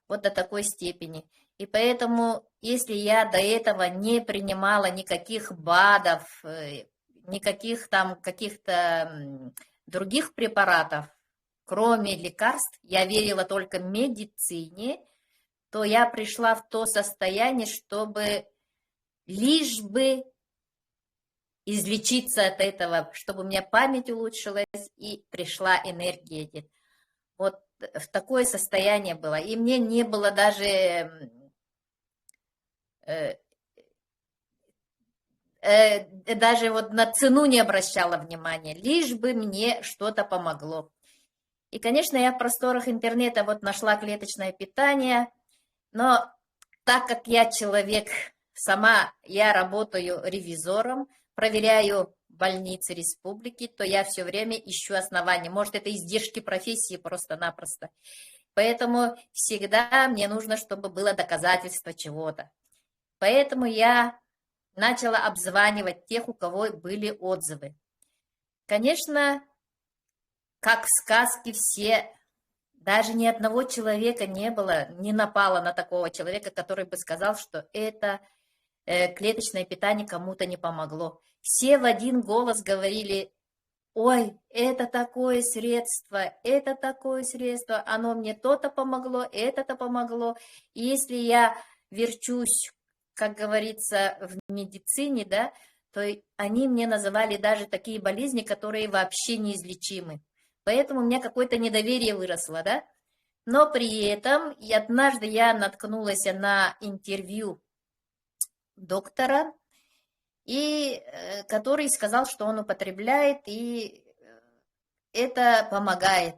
Вот до такой степени. И поэтому, если я до этого не принимала никаких БАДов, э, никаких там каких-то других препаратов, кроме лекарств, я верила только медицине, то я пришла в то состояние, чтобы лишь бы излечиться от этого, чтобы у меня память улучшилась и пришла энергия. Вот. в такое состояние было. И мне не было даже э, э, даже вот на цену не обращала внимания, лишь бы мне что-то помогло. И, конечно, я в просторах интернета вот нашла клеточное питание, но так как я человек сама, я работаю ревизором, проверяю больницы республики, то я все время ищу основания. Может, это издержки профессии просто-напросто. Поэтому всегда мне нужно, чтобы было доказательство чего-то. Поэтому я начала обзванивать тех, у кого были отзывы. Конечно, как в сказке все, даже ни одного человека не было, не напало на такого человека, который бы сказал, что это клеточное питание кому-то не помогло. Все в один голос говорили, ой, это такое средство, это такое средство, оно мне то-то помогло, это-то помогло. И если я верчусь, как говорится, в медицине, да, то они мне называли даже такие болезни, которые вообще неизлечимы. Поэтому у меня какое-то недоверие выросло, да. Но при этом и однажды я наткнулась на интервью доктора, и, который сказал, что он употребляет, и это помогает.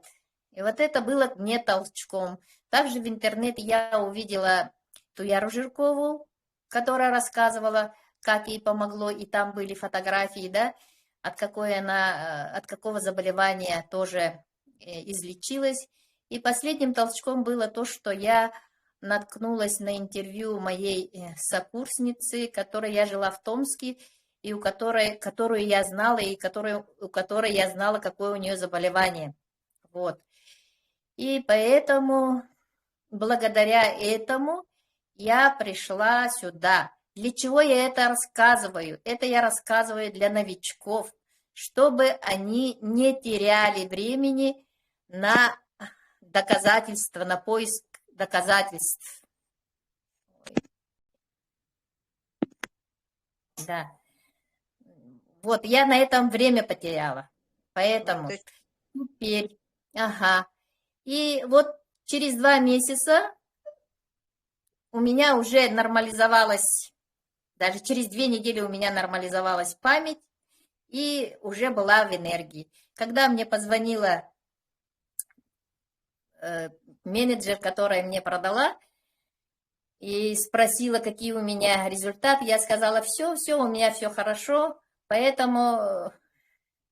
И вот это было мне толчком. Также в интернете я увидела Туяру Жиркову, которая рассказывала, как ей помогло, и там были фотографии, да, от, какой она, от какого заболевания тоже излечилась. И последним толчком было то, что я наткнулась на интервью моей сокурсницы, которой я жила в Томске, и у которой, которую я знала, и которую, у которой я знала, какое у нее заболевание. Вот. И поэтому, благодаря этому, я пришла сюда. Для чего я это рассказываю? Это я рассказываю для новичков, чтобы они не теряли времени на доказательства, на поиск доказательств. Да. Вот, я на этом время потеряла. Поэтому теперь, ага. И вот через 2 месяца у меня уже нормализовалась, даже через 2 недели у меня нормализовалась память и уже была в энергии. Когда мне позвонила менеджер, которая мне продала, и спросила, какие у меня результаты, я сказала, все, все, у меня все хорошо, поэтому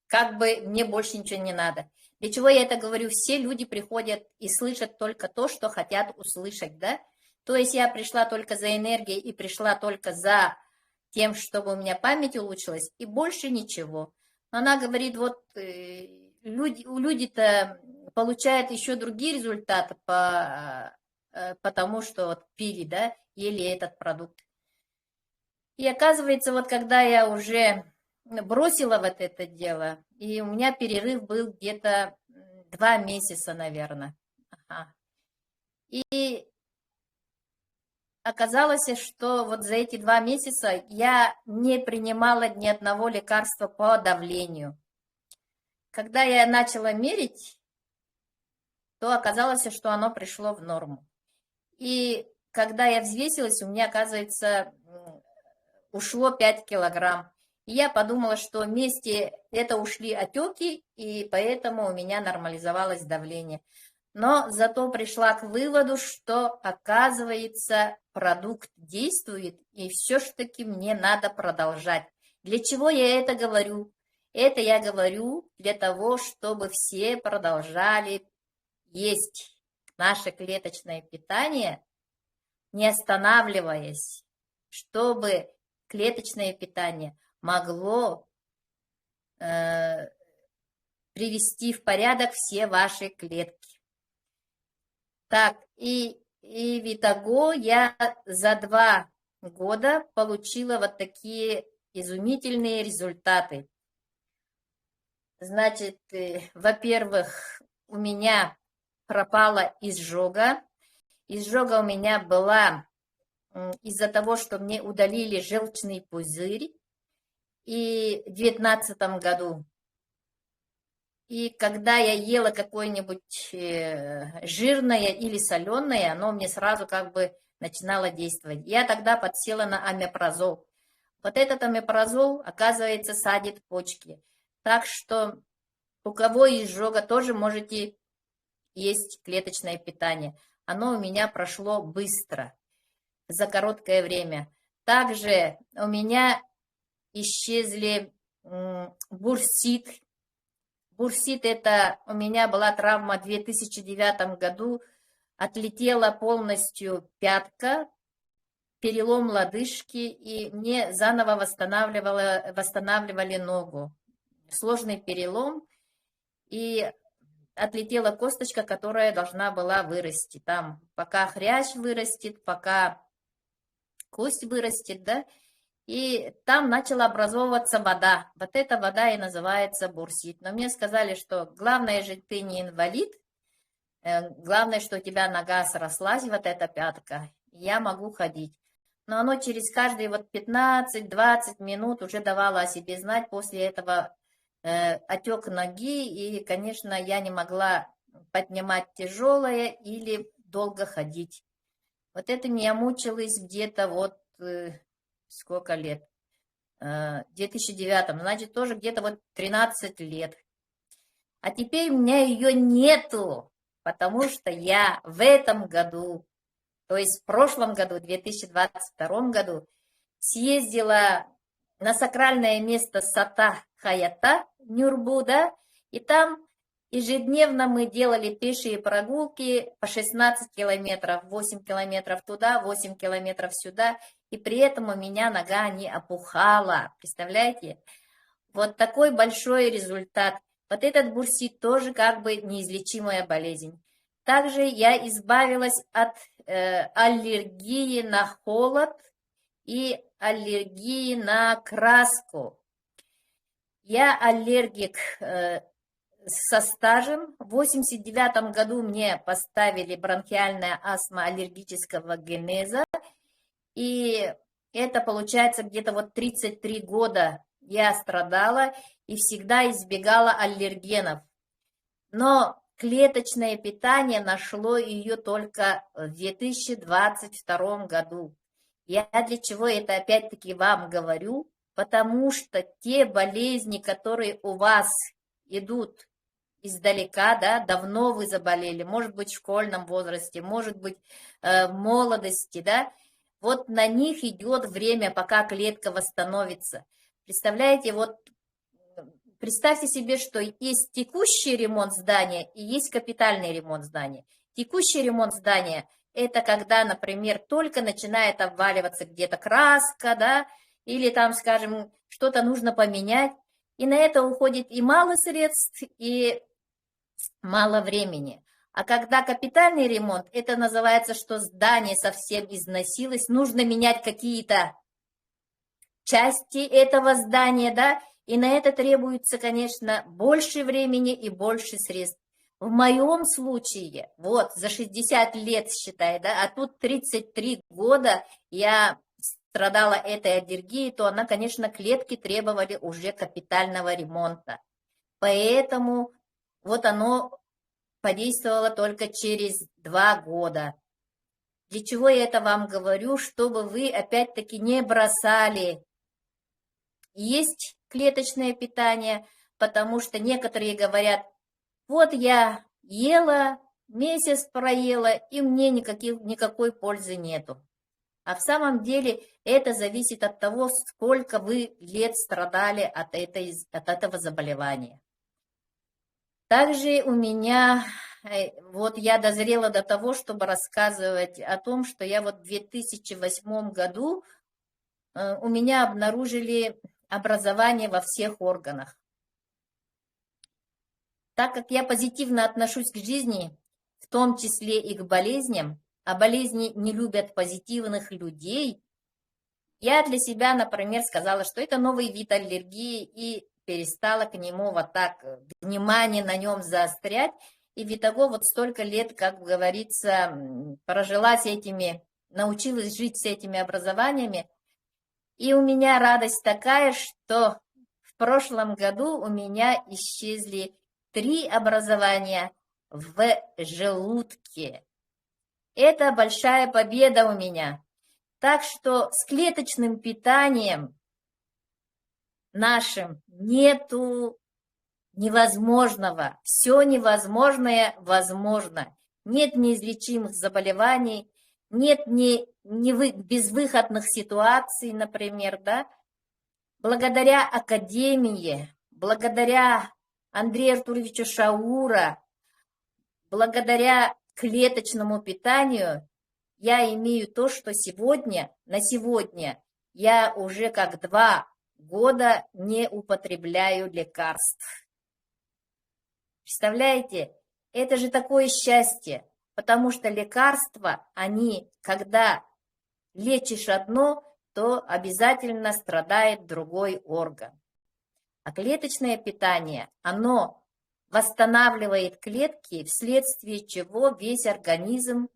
как бы мне больше ничего не надо. Для чего я это говорю? Все люди приходят и слышат только то, что хотят услышать, да? То есть я пришла только за энергией и пришла только за тем, чтобы у меня память улучшилась, и больше ничего. Но она говорит, вот люди-то получают еще другие результаты потому, что вот пили, да, ели этот продукт. И оказывается, вот когда я уже бросила вот это дело, и у меня перерыв был где-то 2 месяца, наверное. Ага. И оказалось, что вот за эти 2 месяца я не принимала ни одного лекарства по давлению. Когда я начала мерить, то оказалось, что оно пришло в норму. И когда я взвесилась, у меня, оказывается, ушло 5 килограмм. И я подумала, что вместе это ушли отеки, и поэтому у меня нормализовалось давление. Но зато пришла к выводу, что, оказывается, продукт действует, и все-таки мне надо продолжать. Для чего я это говорю? Это я говорю для того, чтобы все продолжали есть наше клеточное питание, не останавливаясь, чтобы клеточное питание могло привести в порядок все ваши клетки. Так, и в итого я за 2 года получила вот такие изумительные результаты. Значит, во-первых, у меня пропала изжога. Изжога у меня была из-за того, что мне удалили желчный пузырь. И в 2019 году. И когда я ела какое-нибудь жирное или соленое, оно мне сразу как бы начинало действовать. Я тогда подсела на омепразол. Вот этот омепразол, оказывается, садит почки. Так что у кого изжога, тоже можете есть клеточное питание. Оно у меня прошло быстро, за короткое время. Также у меня исчезли бурсит. Бурсит – это у меня была травма в 2009 году. Отлетела полностью пятка, перелом лодыжки, и мне заново восстанавливали ногу. Сложный перелом, и отлетела косточка, которая должна была вырасти. Там пока хрящ вырастет, пока кость вырастет, да, и там начала образовываться вода. Вот эта вода и называется бурсит. Но мне сказали, что главное же ты не инвалид, главное, что у тебя нога срослась, вот эта пятка, я могу ходить. Но оно через каждые вот 15-20 минут уже давало о себе знать. После этого отек ноги, и, конечно, я не могла поднимать тяжелое или долго ходить. Вот это меня мучилось где-то вот сколько лет? В 2009, значит, тоже где-то вот 13 лет. А теперь у меня ее нету, потому что я в этом году, то есть в прошлом году, в 2022 году, съездила на сакральное место Сата Хаята, Нюрбу, да, и там ежедневно мы делали пешие прогулки по 16 километров, 8 километров туда, 8 километров сюда, и при этом у меня нога не опухала, представляете? Вот такой большой результат. Вот этот бурсит тоже как бы неизлечимая болезнь. Также я избавилась от аллергии на холод и аллергии на краску. Я аллергик со стажем. В 1989 году мне поставили бронхиальная астма аллергического генеза. И это получается где-то вот 33 года я страдала и всегда избегала аллергенов. Но клеточное питание нашло ее только в 2022 году. Я для чего это опять-таки вам говорю? Потому что те болезни, которые у вас идут издалека, да, давно вы заболели, может быть, в школьном возрасте, может быть, в молодости, да, вот на них идет время, пока клетка восстановится. Представляете, вот представьте себе, что есть текущий ремонт здания и есть капитальный ремонт здания. Текущий ремонт здания – это когда, например, только начинает обваливаться где-то краска, да, или там, скажем, что-то нужно поменять, и на это уходит и мало средств, и мало времени. А когда капитальный ремонт, это называется, что здание совсем износилось, нужно менять какие-то части этого здания, да, и на это требуется, конечно, больше времени и больше средств. В моем случае, вот, за 60 лет, считай, да, а тут 33 года я страдала этой аллергией, то она, конечно, клетки требовали уже капитального ремонта. Поэтому вот оно подействовало только через 2 года. Для чего я это вам говорю? Чтобы вы, опять-таки, не бросали есть клеточное питание, потому что некоторые говорят: вот я ела, месяц проела, и мне никакой пользы нету. А в самом деле это зависит от того, сколько вы лет страдали от этого заболевания. Также у меня, вот я дозрела до того, чтобы рассказывать о том, что я вот в 2008 году у меня обнаружили образование во всех органах. Так как я позитивно отношусь к жизни, в том числе и к болезням, а болезни не любят позитивных людей, я для себя, например, сказала, что это новый вид аллергии, и перестала к нему вот так внимание на нем заострять. И в итого вот столько лет, как говорится, прожила с этими, научилась жить с этими образованиями. И у меня радость такая, что в прошлом году у меня исчезли Три образования в желудке. Это большая победа у меня. Так что с клеточным питанием нашим нету невозможного. Все невозможное возможно. Нет неизлечимых заболеваний, нет не, не вы, безвыходных ситуаций, например, да. Благодаря Академии, благодаря Андрею Артуровичу Шаура, благодаря клеточному питанию я имею то, что сегодня, на сегодня я уже как 2 года не употребляю лекарств. Представляете, это же такое счастье, потому что лекарства, они, когда лечишь одно, то обязательно страдает другой орган. А клеточное питание, оно восстанавливает клетки, вследствие чего весь организм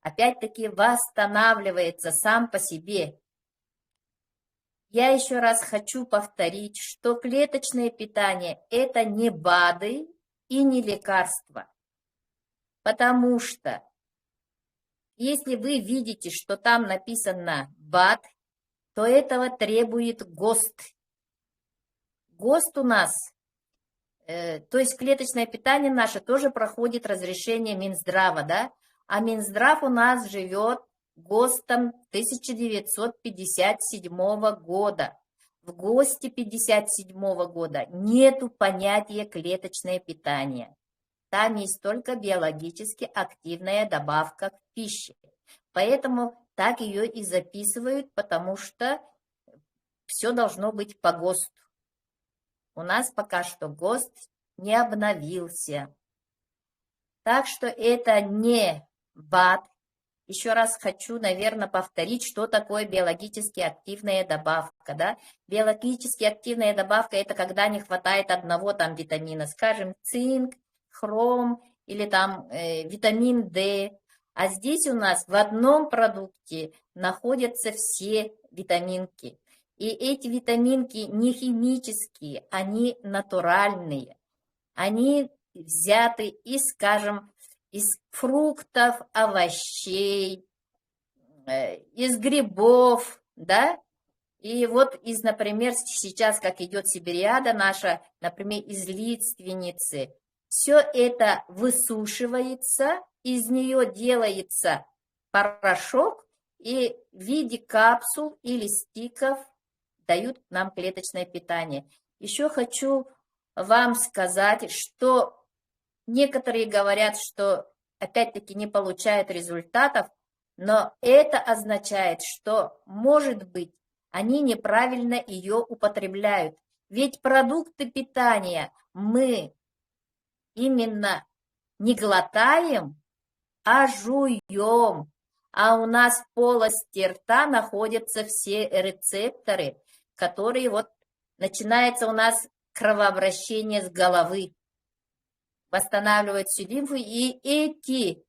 опять-таки восстанавливается сам по себе. Я еще раз хочу повторить, что клеточное питание – это не БАДы и не лекарства. Потому что если вы видите, что там написано БАД, то этого требует ГОСТ. ГОСТ у нас, то есть клеточное питание наше тоже проходит разрешение Минздрава, да? А Минздрав у нас живет ГОСТом 1957 года. В ГОСТе 1957 года нету понятия «клеточное питание». Там есть только биологически активная добавка к пище. Поэтому так ее и записывают, потому что все должно быть по ГОСТу. У нас пока что ГОСТ не обновился. Так что это не БАД. Еще раз хочу, наверное, повторить, что такое биологически активная добавка. Да? Биологически активная добавка – это когда не хватает одного там витамина, скажем, цинк, хром или там витамин D. А здесь у нас в одном продукте находятся все витаминки. И эти витаминки не химические, они натуральные. Они взяты из, скажем, из фруктов, овощей, из грибов, да, и вот из, например, сейчас, как идет Сибириада наша, например, из лиственницы, все это высушивается, из нее делается порошок, и в виде капсул или стиков дают нам клеточное питание. Еще хочу вам сказать, что некоторые говорят, что опять-таки не получают результатов, но это означает, что, может быть, они неправильно ее употребляют. Ведь продукты питания мы именно не глотаем, а жуем. А у нас в полости рта находятся все рецепторы, которые вот начинается у нас кровообращение с головы, восстанавливает всю лимфу, и эти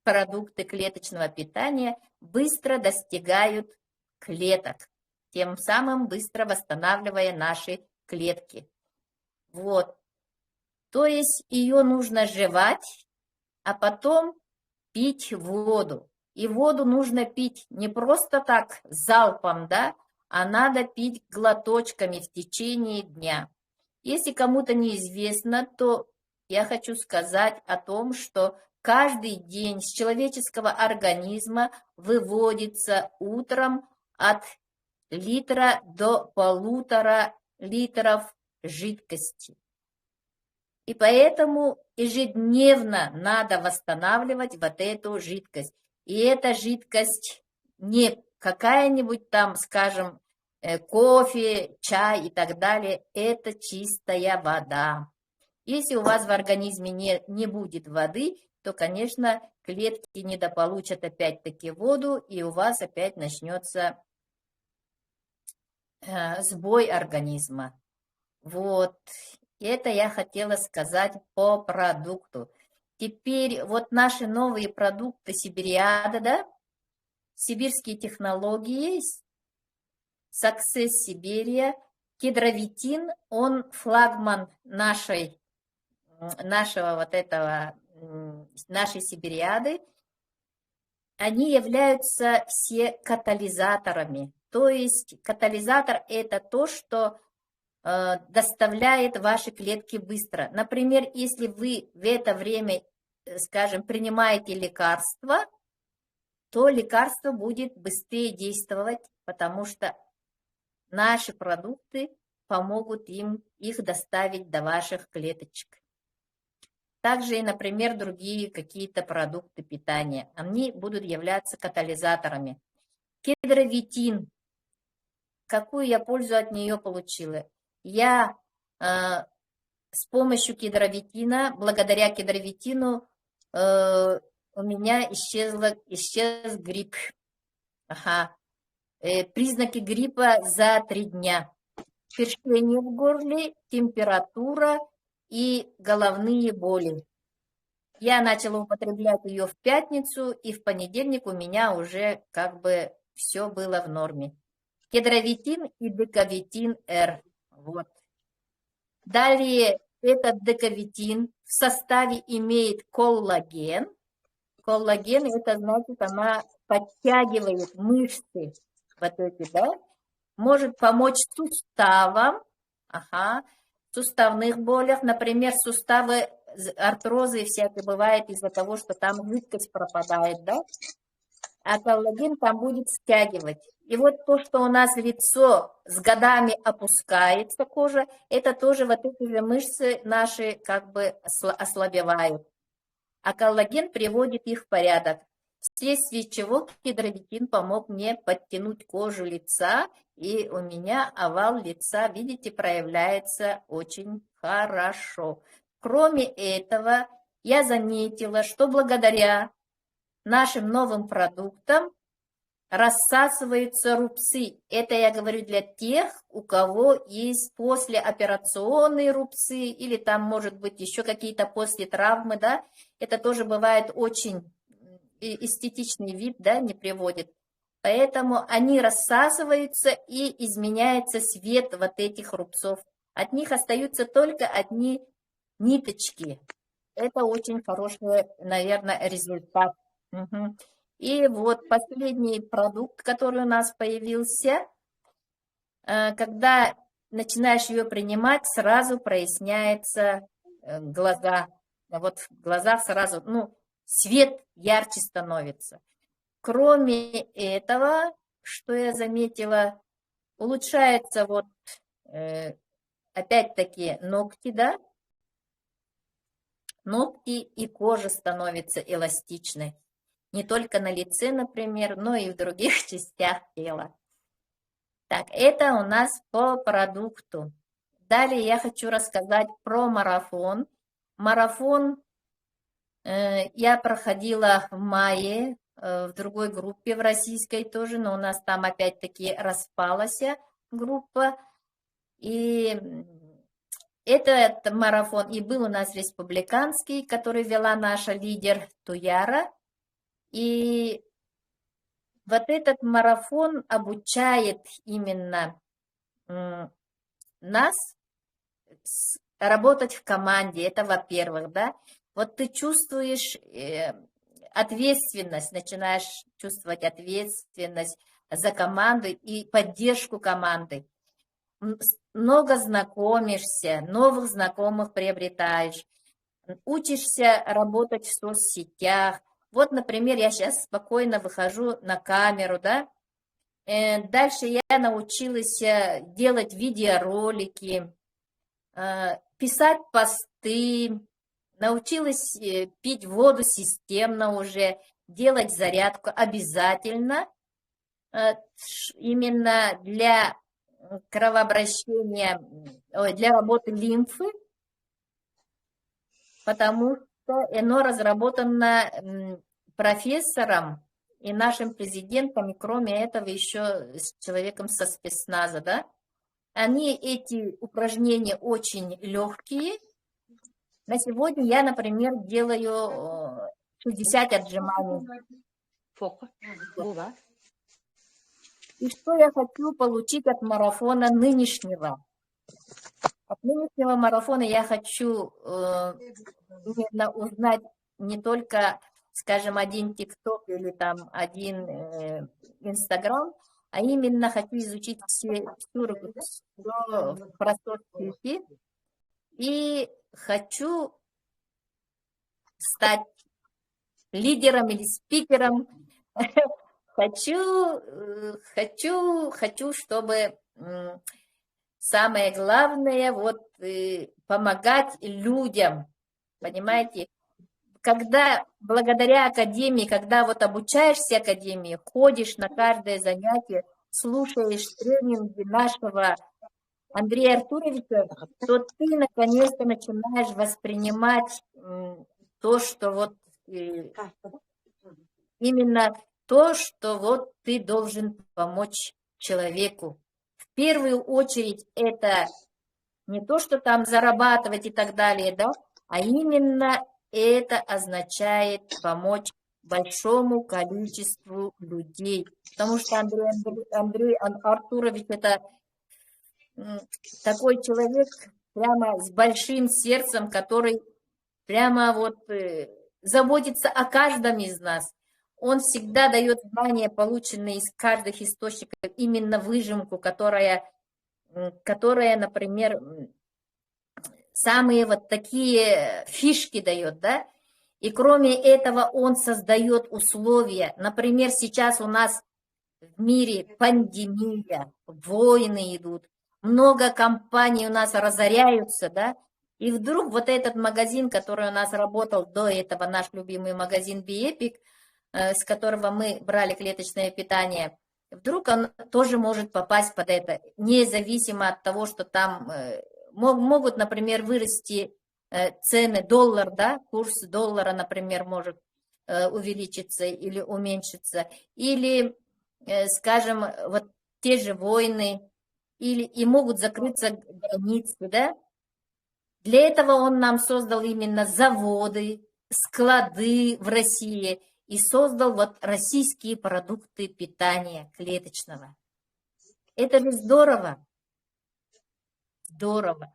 продукты клеточного питания быстро достигают клеток, тем самым быстро восстанавливая наши клетки. Вот. То есть ее нужно жевать, а потом пить воду. И воду нужно пить не просто так залпом, да, а надо пить глоточками в течение дня. Если кому-то неизвестно, то я хочу сказать о том, что каждый день с человеческого организма выводится утром от литра до 1,5 литров жидкости. И поэтому ежедневно надо восстанавливать вот эту жидкость. И эта жидкость не какая-нибудь там, скажем, кофе, чай и так далее, это чистая вода. Если у вас в организме не будет воды, то, конечно, клетки недополучат опять-таки воду, и у вас опять начнется сбой организма. Вот, это я хотела сказать по продукту. Теперь вот наши новые продукты Сибириада, да, сибирские технологии, Success Siberia. Кедровитин, он флагман нашей, нашего вот этого, нашей сибириады. Они являются все катализаторами. То есть катализатор – это то, что доставляет ваши клетки быстро. Например, если вы в это время, скажем, принимаете лекарство, то лекарство будет быстрее действовать, потому что наши продукты помогут им их доставить до ваших клеточек. Также и, например, другие какие-то продукты питания. Они будут являться катализаторами. Кедровитин. Какую я пользу от нее получила? Я с помощью кедровитина, благодаря кедровитину, у меня исчез грипп. Ага. Признаки гриппа за 3 дня. Першение в горле, температура и головные боли. Я начала употреблять ее в пятницу, и в понедельник у меня уже как бы все было в норме. Кедровитин и дековитин Р. Вот. Далее этот дековитин в составе имеет коллаген. Коллаген – это значит, она подтягивает мышцы вот эти, да, может помочь суставам, ага, суставных болях, например, суставы, артрозы всякие бывает из-за того, что там жидкость пропадает, да, а коллаген там будет стягивать. И вот то, что у нас лицо с годами опускается, кожа, это тоже вот эти же мышцы наши как бы ослабевают. А коллаген приводит их в порядок. Вследствие чего кедровитин помог мне подтянуть кожу лица, и у меня овал лица, видите, проявляется очень хорошо. Кроме этого, я заметила, что благодаря нашим новым продуктам рассасываются рубцы. Это я говорю для тех, у кого есть послеоперационные рубцы или там, может быть, еще какие-то после травмы, да. Это тоже бывает очень эстетичный вид, да, не приводит. Поэтому они рассасываются, и изменяется цвет вот этих рубцов. От них остаются только одни ниточки. Это очень хороший, наверное, результат. Угу. И вот последний продукт, который у нас появился, когда начинаешь ее принимать, сразу проясняется глаза. Вот в глазах сразу, ну, свет ярче становится. Кроме этого, что я заметила, улучшается вот опять-таки ногти, да, ногти и кожа становится эластичной. Не только на лице, например, но и в других частях тела. Так, это у нас по продукту. Далее я хочу рассказать про марафон. Марафон я проходила в мае в другой группе, в российской тоже, но у нас там опять-таки распалась группа. И этот марафон и был у нас республиканский, который вела наша лидер Туяра. И вот этот марафон обучает именно нас работать в команде, это во-первых, да. Вот ты чувствуешь ответственность, начинаешь чувствовать ответственность за команду и поддержку команды. Много знакомишься, новых знакомых приобретаешь, учишься работать в соцсетях. Вот, например, я сейчас спокойно выхожу на камеру, да. Дальше я научилась делать видеоролики, писать посты, научилась пить воду системно уже, делать зарядку обязательно, именно для кровообращения, ой, для работы лимфы, потому что оно разработано профессором и нашим президентом, и кроме этого еще с человеком со спецназа, да. Они, эти упражнения, очень легкие. На сегодня я, например, делаю 60 отжиманий. И что я хочу получить от марафона нынешнего? От нынешнего марафона я хочу именно узнать не только, скажем, один ТикТок или там один Инстаграм, а именно хочу изучить все, всю, все про соцсети и хочу стать лидером или спикером. Хочу, хочу, хочу, чтобы самое главное вот помогать людям, понимаете? Когда благодаря академии, когда вот обучаешься академии, ходишь на каждое занятие, слушаешь тренинги нашего Андрея Артуровича, то ты наконец-то начинаешь воспринимать то, что вот именно то, что вот ты должен помочь человеку. В первую очередь это не то, что там зарабатывать и так далее, да, а именно это означает помочь большому количеству людей. Потому что Андрей Артурович это такой человек прямо с большим сердцем, который прямо вот заботится о каждом из нас. Он всегда дает знания, полученные из каждых источников, именно выжимку, которая, например, самые вот такие фишки дает, да? И кроме этого он создает условия. Например, сейчас у нас в мире пандемия, войны идут, много компаний у нас разоряются, да? И вдруг вот этот магазин, который у нас работал до этого, наш любимый магазин Биэпик, с которого мы брали клеточное питание, вдруг он тоже может попасть под это, независимо от того, что там могут, например, вырасти цены, доллар, да, курс доллара, например, может увеличиться или уменьшиться, или, скажем, вот те же войны, или и могут закрыться границы, да. Для этого он нам создал именно заводы, склады в России и создал вот российские продукты питания клеточного. Это же здорово. Здорово.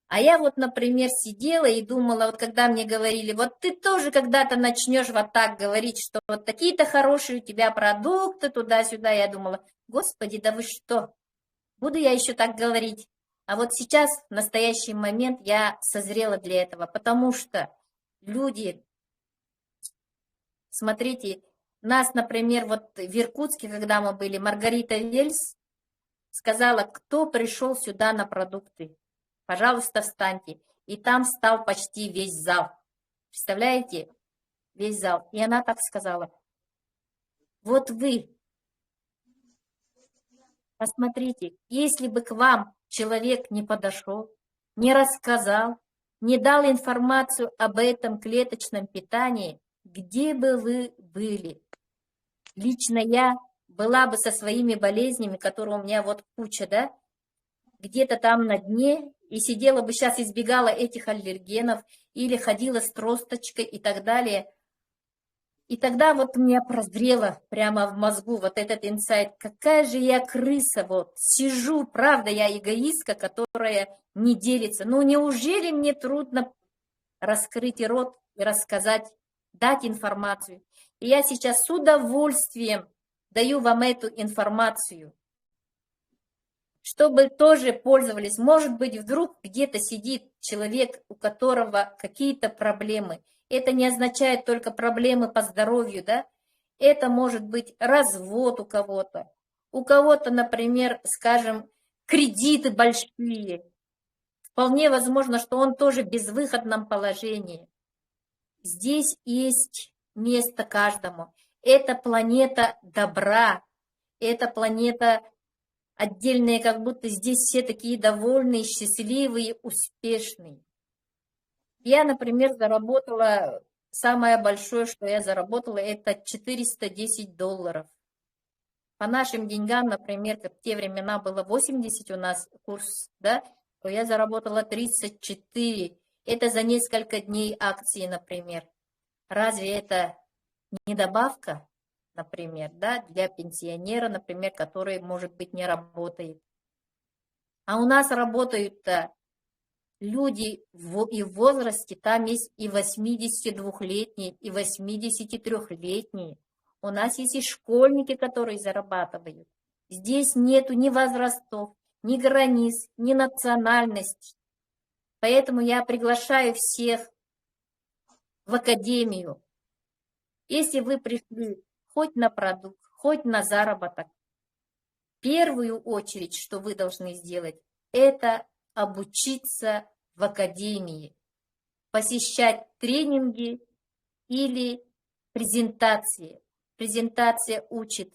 А я вот, например, сидела и думала, вот когда мне говорили, вот ты тоже когда-то начнешь вот так говорить, что вот такие-то хорошие у тебя продукты туда-сюда, я думала, господи, да вы что, буду я еще так говорить? А вот сейчас, в настоящий момент, я созрела для этого, потому что люди, смотрите, нас, например, вот в Иркутске, когда мы были, Маргарита Вельс сказала, кто пришел сюда на продукты, пожалуйста, встаньте. И там встал почти весь зал. Представляете? Весь зал. И она так сказала, вот вы, посмотрите, если бы к вам человек не подошел, не рассказал, не дал информацию об этом клеточном питании, где бы вы были? Лично я была бы со своими болезнями, которые у меня вот куча, да, где-то там на дне, и сидела бы сейчас, избегала этих аллергенов, или ходила с тросточкой и так далее. И тогда вот у меня прозрело прямо в мозгу вот этот инсайт. Какая же я крыса, вот, сижу, правда, я эгоистка, которая не делится. Ну, неужели мне трудно раскрыть рот и рассказать, дать информацию? И я сейчас с удовольствием даю вам эту информацию, чтобы тоже пользовались. Может быть, вдруг где-то сидит человек, у которого какие-то проблемы. Это не означает только проблемы по здоровью, да? Это может быть развод у кого-то. У кого-то, например, скажем, кредиты большие. Вполне возможно, что он тоже в безвыходном положении. Здесь есть место каждому. Это планета добра, это планета отдельная, как будто здесь все такие довольные, счастливые, успешные. Я, например, заработала, самое большое, что я заработала, это 410 долларов. По нашим деньгам, например, как в те времена было 80 у нас курс, да, то я заработала 34. Это за несколько дней акции, например. Разве это не добавка, например, да, для пенсионера, например, который, может быть, не работает? А у нас работают-то люди и в возрасте, там есть и 82-летние, и 83-летние. У нас есть и школьники, которые зарабатывают. Здесь нету ни возрастов, ни границ, ни национальностей. Поэтому я приглашаю всех в академию. Если вы пришли хоть на продукт, хоть на заработок, первую очередь, что вы должны сделать, это обучиться в академии, посещать тренинги или презентации. Презентация учит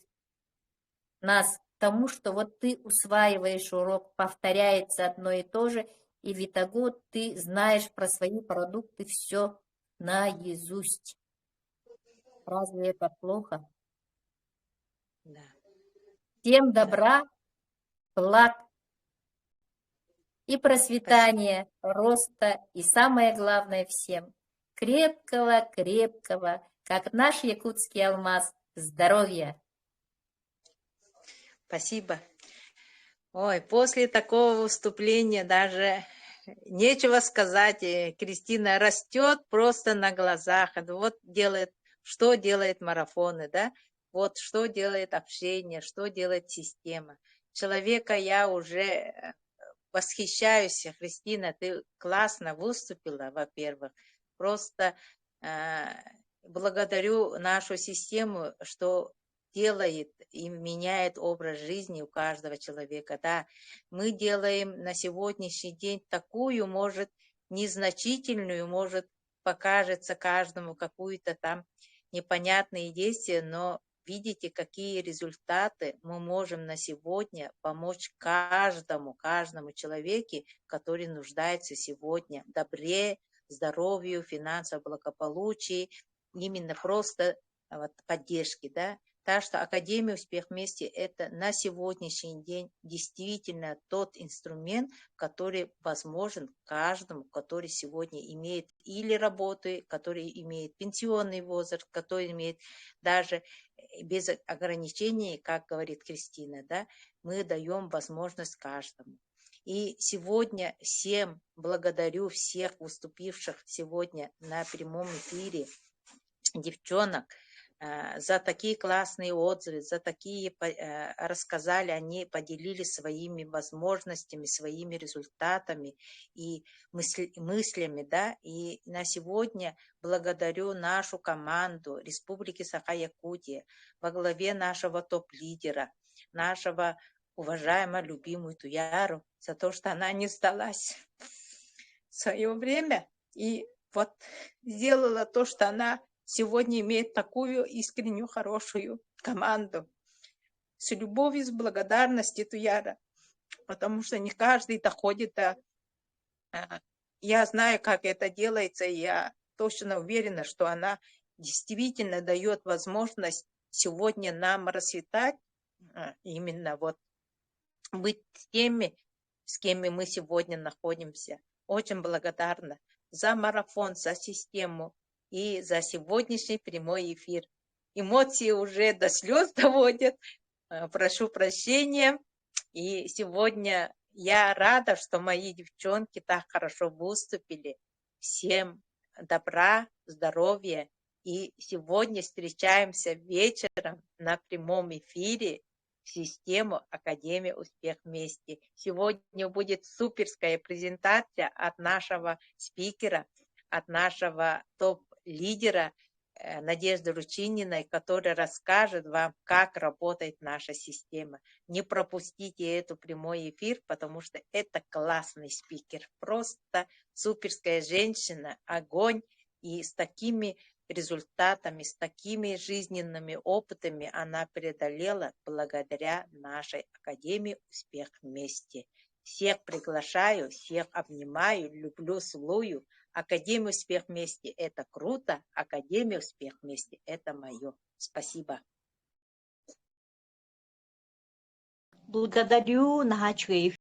нас тому, что вот ты усваиваешь урок, повторяется одно и то же, и в итоге ты знаешь про свои продукты все наизусть. Разве это плохо? Да. Всем добра, благ и процветания, роста, и самое главное всем крепкого-крепкого, как наш якутский алмаз, здоровья. Спасибо. Ой, после такого выступления даже нечего сказать. Кристина растет просто на глазах. Вот делает, что делает марафоны, да? Вот что делает общение, что делает система. Человека я уже восхищаюсь, Кристина, ты классно выступила, во-первых. Просто благодарю нашу систему, что делает и меняет образ жизни у каждого человека. Да, мы делаем на сегодняшний день такую, может, незначительную, может, покажется каждому какую-то там непонятные действия, но видите, какие результаты мы можем на сегодня помочь каждому, каждому человеку, который нуждается сегодня в добре, здоровью, финансовом благополучии, именно просто вот, поддержки, да. Так что Академия «Успех вместе» – это на сегодняшний день действительно тот инструмент, который возможен каждому, который сегодня имеет или работу, который имеет пенсионный возраст, который имеет даже без ограничений, как говорит Кристина, да, мы даем возможность каждому. И сегодня всем благодарю всех выступивших сегодня на прямом эфире девчонок за такие классные отзывы, за такие рассказали, они поделились своими возможностями, своими результатами и мыслями, да, и на сегодня благодарю нашу команду Республики Саха-Якутия во главе нашего топ-лидера, нашего уважаемого любимую Туяру за то, что она не сдалась в свое время и вот сделала то, что она сегодня имеет такую искреннюю, хорошую команду. С любовью, с благодарностью, Туяра, потому что не каждый доходит до... Я знаю, как это делается, и я точно уверена, что она действительно дает возможность сегодня нам расцветать, именно вот быть теми, с кем мы сегодня находимся. Очень благодарна за марафон, за систему и за сегодняшний прямой эфир. Эмоции уже до слез доводят. Прошу прощения. И сегодня я рада, что мои девчонки так хорошо выступили. Всем добра, здоровья. И сегодня встречаемся вечером на прямом эфире в систему Академия Успех Вместе. Сегодня будет суперская презентация от нашего спикера, от нашего топ-лидера Надежды Ручининой, которая расскажет вам, как работает наша система. Не пропустите этот прямой эфир, потому что это классный спикер. Просто суперская женщина, огонь. И с такими результатами, с такими жизненными опытами она преодолела благодаря нашей Академии «Успех вместе». Всех приглашаю, всех обнимаю, люблю, целую. Академия «Успех вместе» – это круто. Академия «Успех вместе» – это мое. Спасибо. Благодарю, наһаа үчүгэй.